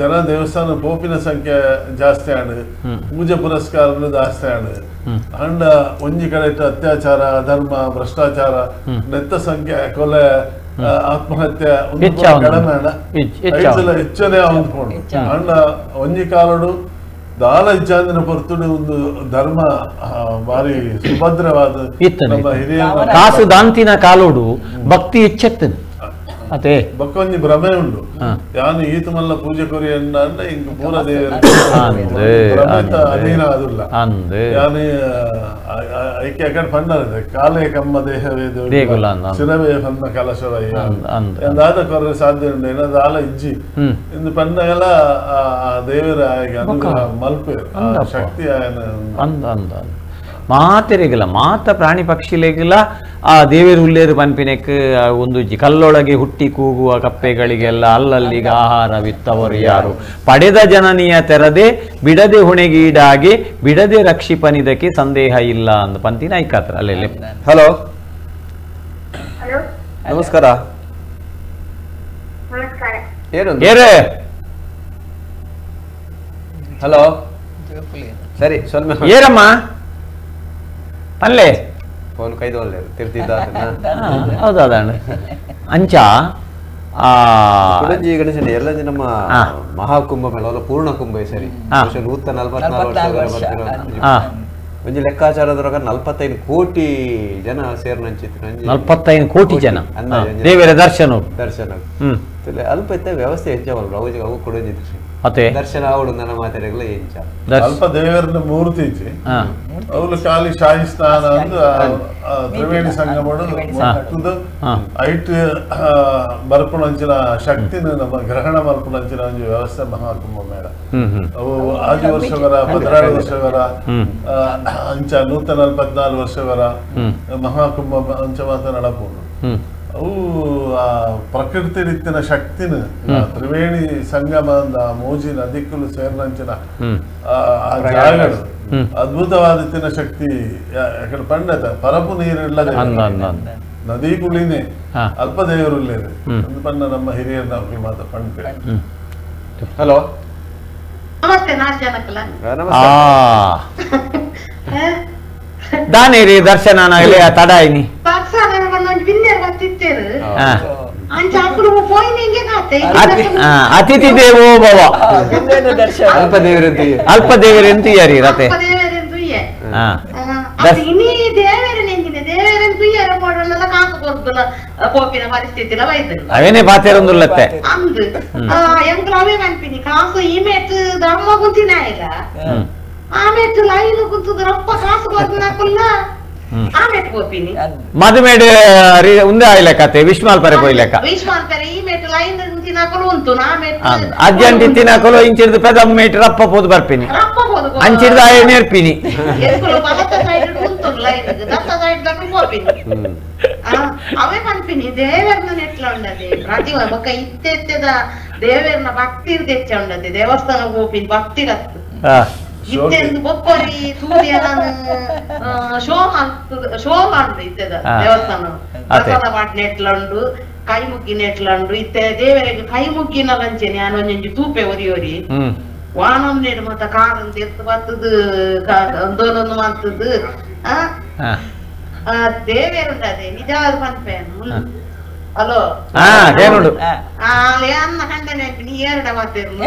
ಜನ ದೇವಸ್ಥಾನ ಪೋಪಿನ ಸಂಖ್ಯೆ ಜಾಸ್ತಿ ಆಂಡ್ ಪೂಜೆ ಪುರಸ್ಕಾರ ಜಾಸ್ತಿ ಆಂಡ್ ಅಂಡ ಒಂಜಿ ಕಡೆ ಅತ್ಯಾಚಾರ ಅಧರ್ಮ ಭ್ರಷ್ಟಾಚಾರ ನೆತ್ತ ಸಂಖ್ಯೆ ಕೊಲೆ ಆತ್ಮಹತ್ಯೆ ಕಡಿಮೆ ಹೆಚ್ಚನೆ ಅಂದ್ಕೊಂಡು ಅಂಡ ಒಂಜಿ ಕಾಲಡು ದಾಲ ಇಚ್ಛಾಂದಿನ ಪೊರ್ತುಡು ಒಂದು ಧರ್ಮ ಭಾರಿ ಸುಭದ್ರವಾದ ನಮ್ಮ ಹಿರಿಯ ಕಾಸು ದಾಂತಿನ ಕಾಲೋಡು ಭಕ್ತಿ ಹೆಚ್ಚೆತ್ತನು ಅದೇ ಬಕ್ಕೊಂಜಿ ಭ್ರಮೆ ಉಂಡು ಯಾನು ಈತ ಮಲ್ಲ ಪೂಜೆ ಕೊರಿ ಅಂಡ ಇಂಕ ಪೂರ ದೇವರು ಭ್ರಮೆತ ಅಧೀನ ಆದುಲ್ಲ ಯಾನು ಐಕೆ ಅಕಡೆ ಪಂಡರ ಕಾಲೇ ಕಮ್ಮ ದೇಹವೇ ಶಿರವೇ ಪಂದ ಕಲಶವಯ್ಯ ಎಂದಾದ ಕೊರ್ರೆ ಸಾಧ್ಯ ಉಂಡು ಏನಾದ ಇಜ್ಜಿ ಇಂದು ಪಂಡಗಲ ಆ ದೇವರ ಅನುಗ್ರಹ ಮಲ್ಪೆ ಶಕ್ತಿ ಆಯನ ಅಂದ ಅಂದ ಮಾತೆರೆಗಿಲ್ಲ ಮಾತ ಪ್ರಾಣಿ ಪಕ್ಷಿಲೆಗಿಲ್ಲ ಆ ದೇವೇರು ಉಲ್ಲೇರು ಪನ್ಪಿನೆಕ್ ಒಂದು ಕಲ್ಲೊಳಗೆ ಹುಟ್ಟಿ ಕೂಗುವ ಕಪ್ಪೆಗಳಿಗೆಲ್ಲ ಅಲ್ಲಲ್ಲಿಗ ಆಹಾರವಿತ್ತವರು ಯಾರು ಪಡೆದ ಜನನಿಯ ತೆರದೆ ಬಿಡದೆ ಹೊಣೆಗೀಡಾಗಿ ಬಿಡದೆ ರಕ್ಷಿಪನಿದಕ್ಕೆ ಸಂದೇಹ ಇಲ್ಲ ಅಂದ ಪಂತಿನ ಐಕಾತ್ರ ಅಲ್ಲೆಲ್ಲ. ಹಲೋ, ನಮಸ್ಕಾರ. ಏರೇ ಹಲೋ, ಸರಿ ಸ್ವಲ್ಪ ಏರಮ್ಮ ಅಲ್ಲೇ ಫೋನ್ ಕೈದು ಅಲ್ಲೇ ತಿರ್ತಿದ್ದ. ಹೌದಾ ಅಂಚ ಕುಡಂಜಿ ಗಣೇಶನ ಎಲ್ಲ ನಮ್ಮ ಮಹಾಕುಂಭ ಮೇಳ ಪೂರ್ಣ ಕುಂಭ ಸರಿ 144 ವರ್ಷ. ಒಂಜಿ ಲೆಕ್ಕಾಚಾರದ ಪ್ರಕಾರ 45 ಕೋಟಿ ಜನ ಸೇರ್ನಂಚಿತ್ತು 45 ಕೋಟಿ ಜನ ದೇವರ ದರ್ಶನ ದರ್ಶನ ಅಲ್ಪ ಇತ್ತ ವ್ಯವಸ್ಥೆ ಎಂಚ ಅವು ಅವು ಕೊಡೊಂಜಿತ್ತು ದರ್ಶನ ಆವಡು ನನ್ನ ಮಾತಾಡಗಲ ಎಂಚ ಅಲ್ಪ ದೇವರನ ಮೂರ್ತಿ ಇಜ್ಜಿ ಅವ್ಲು ಖಾಲಿ ಶಾಹಿ ಸ್ನಾನ ಅಂದ್ ತ್ರಿವೇಣಿ ಸಂಗಮ ಐಟ್ ಬರ್ಪುಣಂಚಿನ ಶಕ್ತಿನ ನಮ್ಮ ಗ್ರಹಣ ಮಲ್ಪುಣಂಚಿನ ಒಂಜಿ ವ್ಯವಸ್ಥೆ ಮಹಾಕುಂಭ ಮೇಳ ಅವು 5 ವರ್ಷವರ 16 ವರ್ಷವರ ಅಂಚ 144 ವರ್ಷವರ ಮಹಾಕುಂಭ ಅಂಚ ಮಾತ ನಡಪುಂಡು ಅವು ಆ ಪ್ರಕೃತಿ ರೀತಿನ ಶಕ್ತಿನ ತ್ರಿವೇಣಿ ಸಂಗಮ ಮೋಜಿ ನದಿಕ್ಕಲು ಸೇರಿನಂಚಿನ ಆ ಜಾಗಗಳು ಅದ್ಭುತವಾದ ಶಕ್ತಿ ಯಾಕಂದ್ರೆ ಪಂಡತ ಪರಪು ನೀರಿಲ್ಲದೆ ನದಿ ಕುಳಿನೇ ಅಲ್ಪ ದೇವರುಳ್ಳೇನೆ ಒಂದು ಪಂಡ ನಮ್ಮ ಹಿರಿಯರ ಮಾತ ಪಂಡ. ಹಲೋ ನಮಸ್ತೆ, ನಾಲ್ಕು ಜನಕ್ಕಲ್ಲ ದಾನೇರಿ ದರ್ಶನ ತಡಾಯಿನಿ ಅತಿಥಿ ದೇವೋ ಭವ ಅಲ್ಪ ಅಲ್ಪ ದೇವರೆಂತ ರತೆ ಅವೇನೇ ಪಾತೆರೊಂದುಲ್ಲತ್ತೆ ಕಾಸು ಈಮೇಟ್ ಧರ್ಮ ಗುಂತಿನ ಆಮೇಲೆ ಲೈನ್ ಕುಂತದ ರಪ್ಪ ಕಾಸು ಕೊರ್ದು ಆಮೇಲೆ ಪೋಪಿನಿ ಮದುಮೇಡ್ ಉಂದೆ ಆಯ್ಲೆಕತೆ ವಿಶ್ಮಾಲ್ ಪರೆ ಪೋಯ್ಲೆಕ ವಿಶ್ಮಾಲ್ ಪರೆ ಈ ಮೇಟ್ ಲೈನ್ ತಿನ್ನಕಲು ಉಂಟು ಆಮೇಲೆ ಅರ್ಜೆಂಟ್ ತಿನ್ನಕಲು ಇಂಚಿಡ್ದು ಪೆದಮ್ ಮೇಟ್ ರಪ್ಪ ಪೋದು ಬರ್ಪಿನಿ ರಪ್ಪ ಪೋದು ಅಂಚಿಡ್ದು ಆಯ ನೇರ್ಪಿನಿ ಎಸ್ಕುಲು ಬಲತ ಸೈಡ್ ಉಂಟು ಲೈನ್ ದತ್ತ ಸೈಡ್ ದನ್ನು ಪೋಪಿನಿ ಅವೇ ಪನ್ಪಿನಿ ದೇವರ್ನ ನೆಟ್ಲ ಉಂಡದೆ ಪ್ರತಿ ಬೊಕ್ಕ ಇತ್ತೆತ್ತೆದ ದೇವರ್ನ ಭಕ್ತಿರ್ ತೆಚ್ಚ ಉಂಡದೆ ದೇವಸ್ಥಾನ ಪೋಪಿನಿ ಭಕ್ತಿರತ್ತು ಇತ್ತೆಂದು ಬೊಕ್ಕೊರಿ ಸೂರ್ಯನ ಶೋ ಶೋ ಮಾಡ್ದು ಇತ್ತೆದ ದೇವಸ್ಥಾನ ಪ್ರಸಾದ ಪಾಟ್ ನೆಟ್ಲುಂಡು ಕೈ ಮುಗ್ಗಿ ನೆಟ್ಲುಂಡು ಇತ್ತೆ ದೇವರಿಗೆ ಕೈ ಮುಗ್ಗಿನ ಲಂಚನೆ ಒಂಜೊಂಜಿ ತೂಪೆ ಒರಿ ಒರಿ ವಾನೊಂದೇಡು ಮತ್ತ ಕಾರಂತ ಎತ್ತು ಬತ್ತದು ಒಂದೊಂದು ಮಾಡ್ತದ್ದು ಆ ದೇವೇರುಂಡದೆ ನಿಜವಾದ ಪನ್ಪೇನು. ಹಲೋ ಅನ್ನ ಕಂಡನೆ ನೀ ಎರಡ ಮಾತೇರ್ನು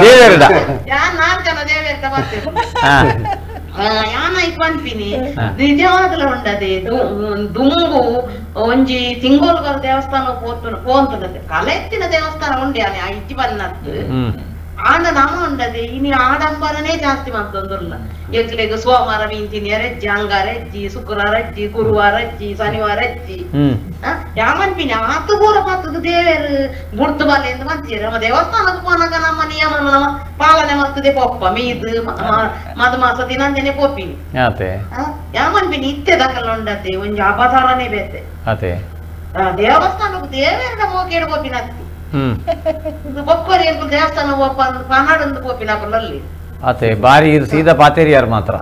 ದೇವರಡ ಯಾನ್ ನಾಲ್ಕು ಜನ ದೇವೇರ್ಡ ಮಾತೇರ್ನು ಯಾನ ಇಪ್ಪ ಅನ್ಪಿನಿ ನಿಜವಾದಲ ಉಂಡದೆ ದುಂಬು ಒಂಜಿ ತಿಂಗೋಲ್ಗರ ದೇವಸ್ಥಾನ ಪೋಂತುಂಡದೆ ಕಲೆತ್ತಿನ ದೇವಸ್ಥಾನ ಉಂಡೆ ಇಜ್ಜಿ ಬನ್ನತ್ತು ಆಂಡ ನಮ ಉಂಡದೆ ಇನಿ ಆಡಂಬರನೇ ಜಾಸ್ತಿ ಮಾಡ್ತೊಂದುಲ್ಲ ಎಂಕ್ಲೆಗ್ ಸೋಮವಾರ ಮೀಂತಿನಿ ಅಜ್ಜಿ ಅಂಗಾರ ಅಜ್ಜಿ ಶುಕ್ರವಾರ ಅಜ್ಜಿ ಗುರುವಾರ ಅಜ್ಜಿ ಶನಿವಾರ ಅಜ್ಜಿ ಯಾಮನ್ಪಿನಿ ಆತು ಪೂರ ಪತ್ತದ ದೇವರು ಗುರ್ತು ಬಲ್ಲೆ ಎಂದು ಮಂತೀರ ನಮ್ಮ ದೇವಸ್ಥಾನಕ್ಕೆ ಪೋನಾಗ ನಮ್ಮ ನಿಯಮ ನಮ್ಮ ಪಾಲನೆ ಮಾಡ್ತದೆ ಪೊಪ್ಪ ಮೀದು ಮಧುಮಾಸ ದಿನಂಜನೆ ಪೊಪ್ಪಿನಿ ಯಾಮನ್ಪಿನಿ ಇತ್ತೆ ದಕಲ ಉಂಡತೆ ಒಂಜಿ ಅಪಧಾರನೇ ಬೇತೆ ದೇವಸ್ಥಾನಕ್ಕೆ ದೇವರ ಮೋಕೇಡು ಪೊಪ್ಪಿನ ಬೊಕ್ಕೊರಿ ದೇವಸ್ಥಾನ ಪನಾಡೊಂದು ಪೋಪಿನ ಅಲ್ಲಿ ಅತೆ ಬಾರಿ ಸೀದಾ ಪಾತೇರಿಯಾರ್ ಮಾತ್ರ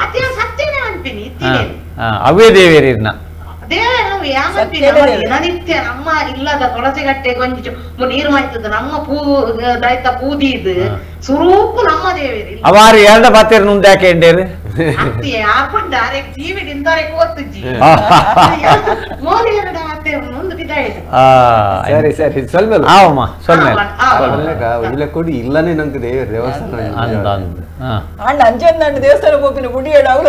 ಅದೇ ಸತ್ಯನೇ ಅನ್ಪಿನಿ ಅವೇ ದೇವೇರಿನ ದೇವರು ಯಾಮನ್ಪಿನಿ ದಿನನಿತ್ಯ ನಮ್ಮ ಇಲ್ಲದ ತುಳಸಿಗಟ್ಟೆಗೆ ಒಂಜಿ ನೀರು ಮಾಯ್ತದ ನಮ್ಮ ಪೂ ದೈತ ಪೂದಿದು ಸುರೂಪು ನಮ್ಮ ದೇವೇರಿ ಅವಾರು ಎರಡ ಪಾತೇರಿ ನುಂದೆ ಯಾಕೆ ಎಂಡೇರು ಅತ್ತೆ ಆಪಂಡ ಅರೆ ಜೀವಿಡಿಂದಾರೆ ಕೋತುಜಿ ಮೋರಿ ಎರಡ ಮಾತೇರು ಮುಂದೆ ಬಿದಾಯಿತು. ಸರಿ ಸರಿ ಸ್ವಲ್ಪ ಆವಮ್ಮ ಸ್ವಲ್ಪ ಇಲ್ಲ ಕೊಡಿ ಇಲ್ಲನೇ ನಂಗೆ ದೇವರು ದೇವಸ್ಥಾನ ಅಣ್ಣ ಅಂಚಂದಂಡು ದೇವಸ್ಥಾನ ಪೋಪಿನ ಗುಡಿಯಡ ಅವಳ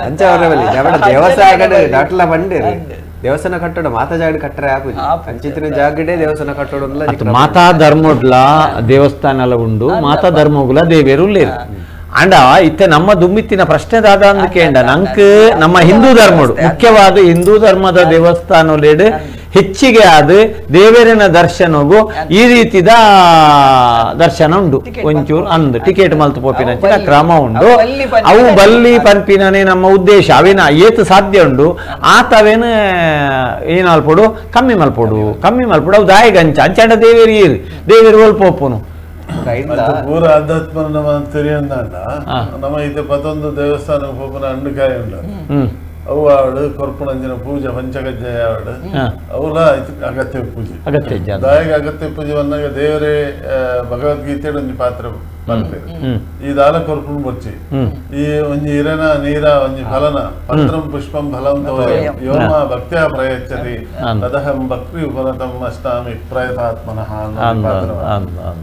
ಅಂಚ ಅವರ ದೇವಸ್ಥಾನ ಡಾಟ್ಲ ಬಂಡೇರಿ ದೇವಸ್ಥಾನ ಕಟ್ಟಡ ಮಾತಾ ಜಾಗ ಕಟ್ಟರೆ ಆಪುಜಿ ಅಂಚಿತ್ತಿನ ಜಾಗಡೆ ದೇವಸ್ಥಾನ ಕಟ್ಟಡ ಮಾತಾ ಧರ್ಮಡ್ಲ ದೇವಸ್ಥಾನ ಉಂಡು ಮಾತಾ ಧರ್ಮಗುಲ ದೇವೇರು ಉಳ್ಳೇರು ಅಂಡ ಇತ್ತೆ ನಮ್ಮ ದುಮ್ಮಿತ್ತಿನ ಪ್ರಶ್ನೆ ದಾದ ಅಂದಕೇಂಡ ನಂಕ್ ನಮ್ಮ ಹಿಂದೂ ಧರ್ಮಡು ಮುಖ್ಯವಾದ ಹಿಂದೂ ಧರ್ಮದ ದೇವಸ್ಥಾನಲೇಡು ಹೆಚ್ಚಿಗೆ ಆದ ದೇವರಿನ ದರ್ಶನಗೂ ಈ ರೀತಿದ ದರ್ಶನ ಉಂಡು ಒಂಚೂರು ಅಂದ್ ಟಿಕೆಟ್ ಮಲ್ತು ಪೋಪಿನ ಕ್ರಮ ಉಂಡು ಅವು ಬಲ್ಲಿ ಪನ್ಪಿನೇ ನಮ್ಮ ಉದ್ದೇಶ ಅವೇನ ಏತು ಸಾಧ್ಯ ಉಂಡು ಆತವೇನ ಏನಾಲ್ಪೊಡು ಕಮ್ಮಿ ಮಲ್ಪೊಡು ಕಮ್ಮಿ ಮಲ್ಪೊಡು ಅವು ದಾಯಿಗಂಚ ಅಂಚಾಂಡ ದೇವೇರಿ ದೇವೇರು ಒಲ್ಪೋಪುನು ಪೂರ ಆಧ್ಯಾತ್ಮ ನಮ್ಮ ತೆರಿಯಂದಾಂಡ ನಮ್ಮ ಇದು ಪತ್ತೊಂದು ದೇವಸ್ಥಾನ ಪೋಪುನ ಅಂಡುಕಾಯಿ ಉಂಡು ಅವು ಆಡು ಕೊರ್ಪುಣಂಜಿನ ಪೂಜೆ ಪಂಚಕಜ್ಜಾಯ ಆಡು ಅವುಲ ಅಗತ್ಯ ಪೂಜೆ ಅಗತ್ಯ ದಾಯಿಗೆ ಅಗತ್ಯ ಪೂಜೆ ಬಂದಾಗ ದೇವರೇ ಭಗವದ್ಗೀತೆ ಒಂಜಿ ಪಾತ್ರ ಪನ್ಪೆರ್ ಈ ದಾಲ ಕೊರ್ಪುನು ಬೊರ್ಚಿ ಈ ಒಂಜಿ ಇರನ ನೀರ ಒಂಜಿ ಫಲನ ಪತ್ರಂ ಪುಷ್ಪಂ ಫಲಂ ತೋಯಂ ಯೋಮ ಭಕ್ತ್ಯಾ ಪ್ರಯಚ್ಛತಿ ತದಹಂ ಭಕ್ತಿ ಉಪನತಂ ಅಷ್ಟಾಮಿ ಪ್ರಯತಾತ್ಮನಃ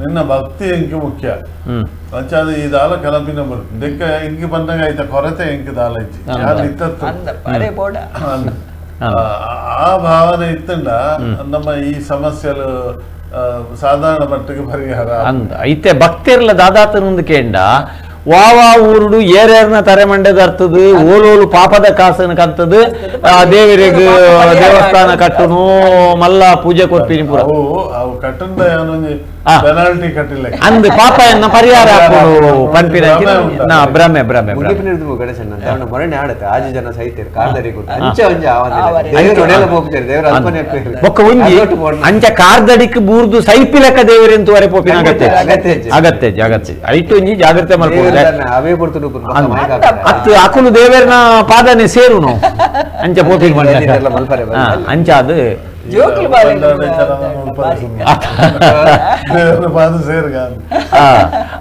ನಿನ್ನ ಭಕ್ತಿ ಎಂಕ್ ಮುಖ್ಯ ಅಂಚಾದ ಈ ದಾಲ ಕನಪಿನ ಬರ್ತದೆ ದೆಕ್ಕ ಇಂಕ್ ಬಂದಾಗ ಐತ ಕೊರತೆ ಎಂಕ್ ದಾಲ ಇಜ್ಜಿ ಯಾರು ಇತ್ತತ್ತು ಆ ಭಾವನೆ ಇತ್ತಂಡ ನಮ್ಮ ಈ ಸಮಸ್ಯೆಲು ಸಾಧಾರಣ ಮಟ್ಟಿಗೆ ಪರಿಹಾರ ಅಂದ ಐತೆ ಭಕ್ತಿರ್ಲ ದಾದಾತನೊಂದು ಕೇಂಡ ವಾವಾ ಊರುಡು ಏರೇರ್ನ ತರೆಮಂಡೆದ ಅರ್ಥದ ಓಲೋಲು ಪಾಪದ ಕಾಸನ ಕಂತದ ದೇವರಿಗೆ ದೇವಸ್ಥಾನ ಕಟ್ಟುನು ಮಲ್ಲ ಪೂಜೆ ಕೊರ್ಪಿನಿ ಪೂರ ಅವು ಕಟ್ಟಂದ ಪೆನಾಲ್ಟಿ ಕಟ್ಟಿಲ್ಲ ಅಂದ್ ಪಾಪ ಎನ್ನ ಪರಿಹಾರ ಪನ್ಪಿನ ಭ್ರಮೆ ಭ್ರಮೆ ಮೊರನೆ ಆಡತ್ತೆ ಆಜಿ ಜನ ಸೈತೇರು ಕಾರ್ದರಿ ಅಂಚ ಒಂಜಿ ಬೊಕ್ಕ ಒಂಜಿ ಅಂಚ ಕಾರ್ದಡಿಕ್ ಬೂರ್ದು ಸೈಪಿಲಕ ದೇವರೆಂತು ವರೆ ಪೋಪಿನ ಅಗತ್ಯ ಅಗತ್ಯ ಅಗತ್ಯ ಐಟು ಒಂಜಿ ಜಾಗ್ರತೆ ಮಲ್ಪು ಅತ್ತು ಅಕುಲು ದೇವರನ ಪಾದನೆ ಸೇರುನು ಅಂಚ ಪೋಪಿನ ಅಂಚ ಅದು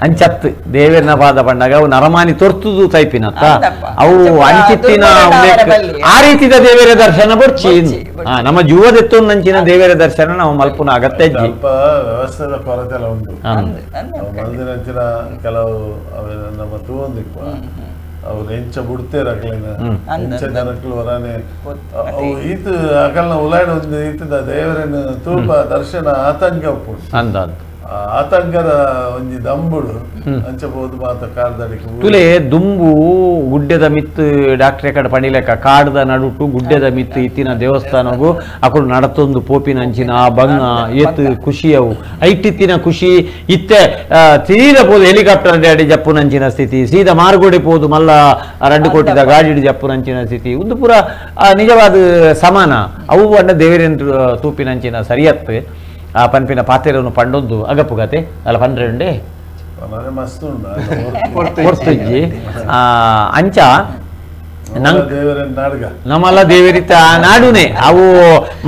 ಅಂಚತ್ತು ದೇವೇರ್ನ ಪಾದ ಪಂಡಾಗ ಅವು ನರಮಾನಿ ತೊರ್ತುದು ತೈಪಿನತ್ತ ಅವು ಅಂಚಿತ್ತಿನ ಆ ರೀತಿದ ದೇವರ ದರ್ಶನ ಬೊರ್ಚಿ ನಮ್ಮ ಜೀವದೆತ್ತೊಂದಂಚಿನ ದೇವರ ದರ್ಶನ ನಾವು ಮಲ್ಪುನ ಅಗತ್ಯ ಸ್ವಲ್ಪ ವ್ಯವಸ್ಥೆದ ಕೊರತೆ ಎಲ್ಲ ಉಂಟು ಮಲ್ದಿನಂಚಿನ ಕೆಲವು ನಮ್ಮ ತೂವೊಂದಿಕ್ವ ಅವ್ರು ಎಂಚ ಬುಡ್ತೇರು ಅಕಲಿನ ಎಂಚ ಜನಕ್ಕಲು ವರಾನೆ ಅವು ಈತ ಅಕಲ್ನ ಉಲಾಯ್ಡ್ ಒಂದು ಈತದ ದೇವರನ್ನ ತೂಪ ದರ್ಶನ ಆತಂಕ ಉಪ್ಪು ಆತಂಕದ ಒಂಜಿ ದಂಬುಡು ಅಂಚ ಬೋದು ಮಾತ ಕಾರ್ದಡಿಕ್ ತುಲೆ ದುಂಬು ಗುಡ್ಡೆದ ಮಿತ್ತು ಡಾಕ್ಟ್ರೆ ಕಡೆ ಪಣಿಲೆಕ್ಕ ಕಾಡ್ದ ನಡುಟು ಗುಡ್ಡೆದ ಮಿತ್ತು ಇತ್ತಿನ ದೇವಸ್ಥಾನಗು ಅಕುಲು ನಡತೊಂದು ಪೋಪಿನ ಅಂಚಿನ ಬಂಗ ಏತ್ ಖುಷಿ ಅವು ಐಟಿತ್ತಿನ ಖುಷಿ ಇತ್ತೆ ತೀರ ಪೋದು ಹೆಲಿಕಾಪ್ಟರ್ ಡ್ಯಾಡಿ ಜಪ್ಪುನಂಚಿನ ಸ್ಥಿತಿ ಸೀದಾ ಮಾರ್ಗೋಡಿ ಪೋದು ಮಲ್ಲ ರಡ್ಡು ಕೋಟಿದ ಗಾಡಿಡು ಜಪ್ಪುನಂಚಿನ ಸ್ಥಿತಿ ಒಂದು ಪೂರ ನಿಜವಾದ ಸಮಾನ ಅವು ಅಣ್ಣ ದೇವರೇಂದ್ರ ತೂಪಿನಂಚಿನ ಸರಿಯತ್ತು ಆ ಪನ್ಪಿನ ಪಾತೆರನ್ನು ಪಂಡೊಂದು ಅಗಪುಗತೆ ಅಲ್ಲ ಪನ್ರೆಂಡೆ ಹೊರ್ತುಜ್ಜಿ ಅಂಚ ನಮ್ಮಲ್ಲ ದೇವರಿತ ನಾಡುನೆ ಅವು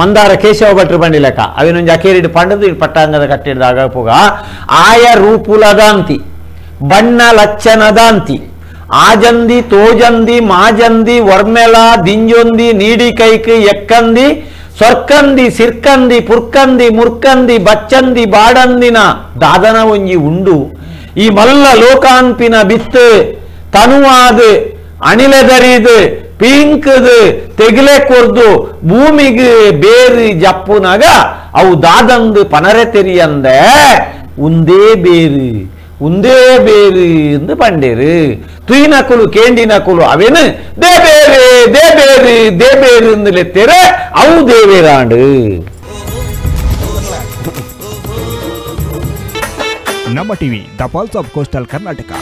ಮಂದಾರ ಕೇಶವ ಭಟ್ರು ಬಂಡಿಲಕ ಅವಿನೊಂಜಿ ಅಕೇರಿಡು ಪಂಡದು ಪಟ್ಟಾಂಗದ ಕಟ್ಟಿಡ್ದ ಅಗಪುಗ ಆಯ ರೂಪುಲದಾಂತಿ ಬಣ್ಣ ಲಚ್ಚನದಾಂತಿ ಆಜಂದಿ ತೋಜಂದಿ ಮಾಜಂದಿ ವರ್ಮೆಲ ದಿಂಜೊಂದಿ ನೀಡಿಕೈಕ್ ಎಕ್ಕಂದಿ ಸೊರ್ಕಂದಿ ಸಿರ್ಕಂದಿ ಪುರ್ಕಂದಿ ಮುರ್ಕಂದಿ ಬಚ್ಚಂದಿ ಬಾಡಂದಿನ ದಾದನ ಒಂಜಿ ಉಂಡು ಈ ಮಲ್ಲ ಲೋಕಾನ್ಪಿನ ಬಿತ್ತು ತನುವಾದ ಅಣಿಲೆದರಿದು ಪಿಂಕದು ತೆಗಿಲೆ ಕೊರ್ದು ಭೂಮಿಗೆ ಬೇರು ಜಪ್ಪುನಾಗ ಅವು ದಾದಂದು ಪನರೆ ತೆರಿಯಂದೆ ಉಂದೇ ಬೇರು ಉಂದೇ ಬೇರು ಎಂದು ಪಂಡೇರು ತುಯಿನಕುಲು ಕೇಂಡಿನಕುಲು ಅವೇನು ದೇಬೇರು ದೇಬೇರು ದೇಬೇರು ಎಂದು ಲೆತ್ತೇರೆ ಅವು ದೇವೇರಾಂಡು. ನಮ್ಮ TV the pulse of coastal Karnataka.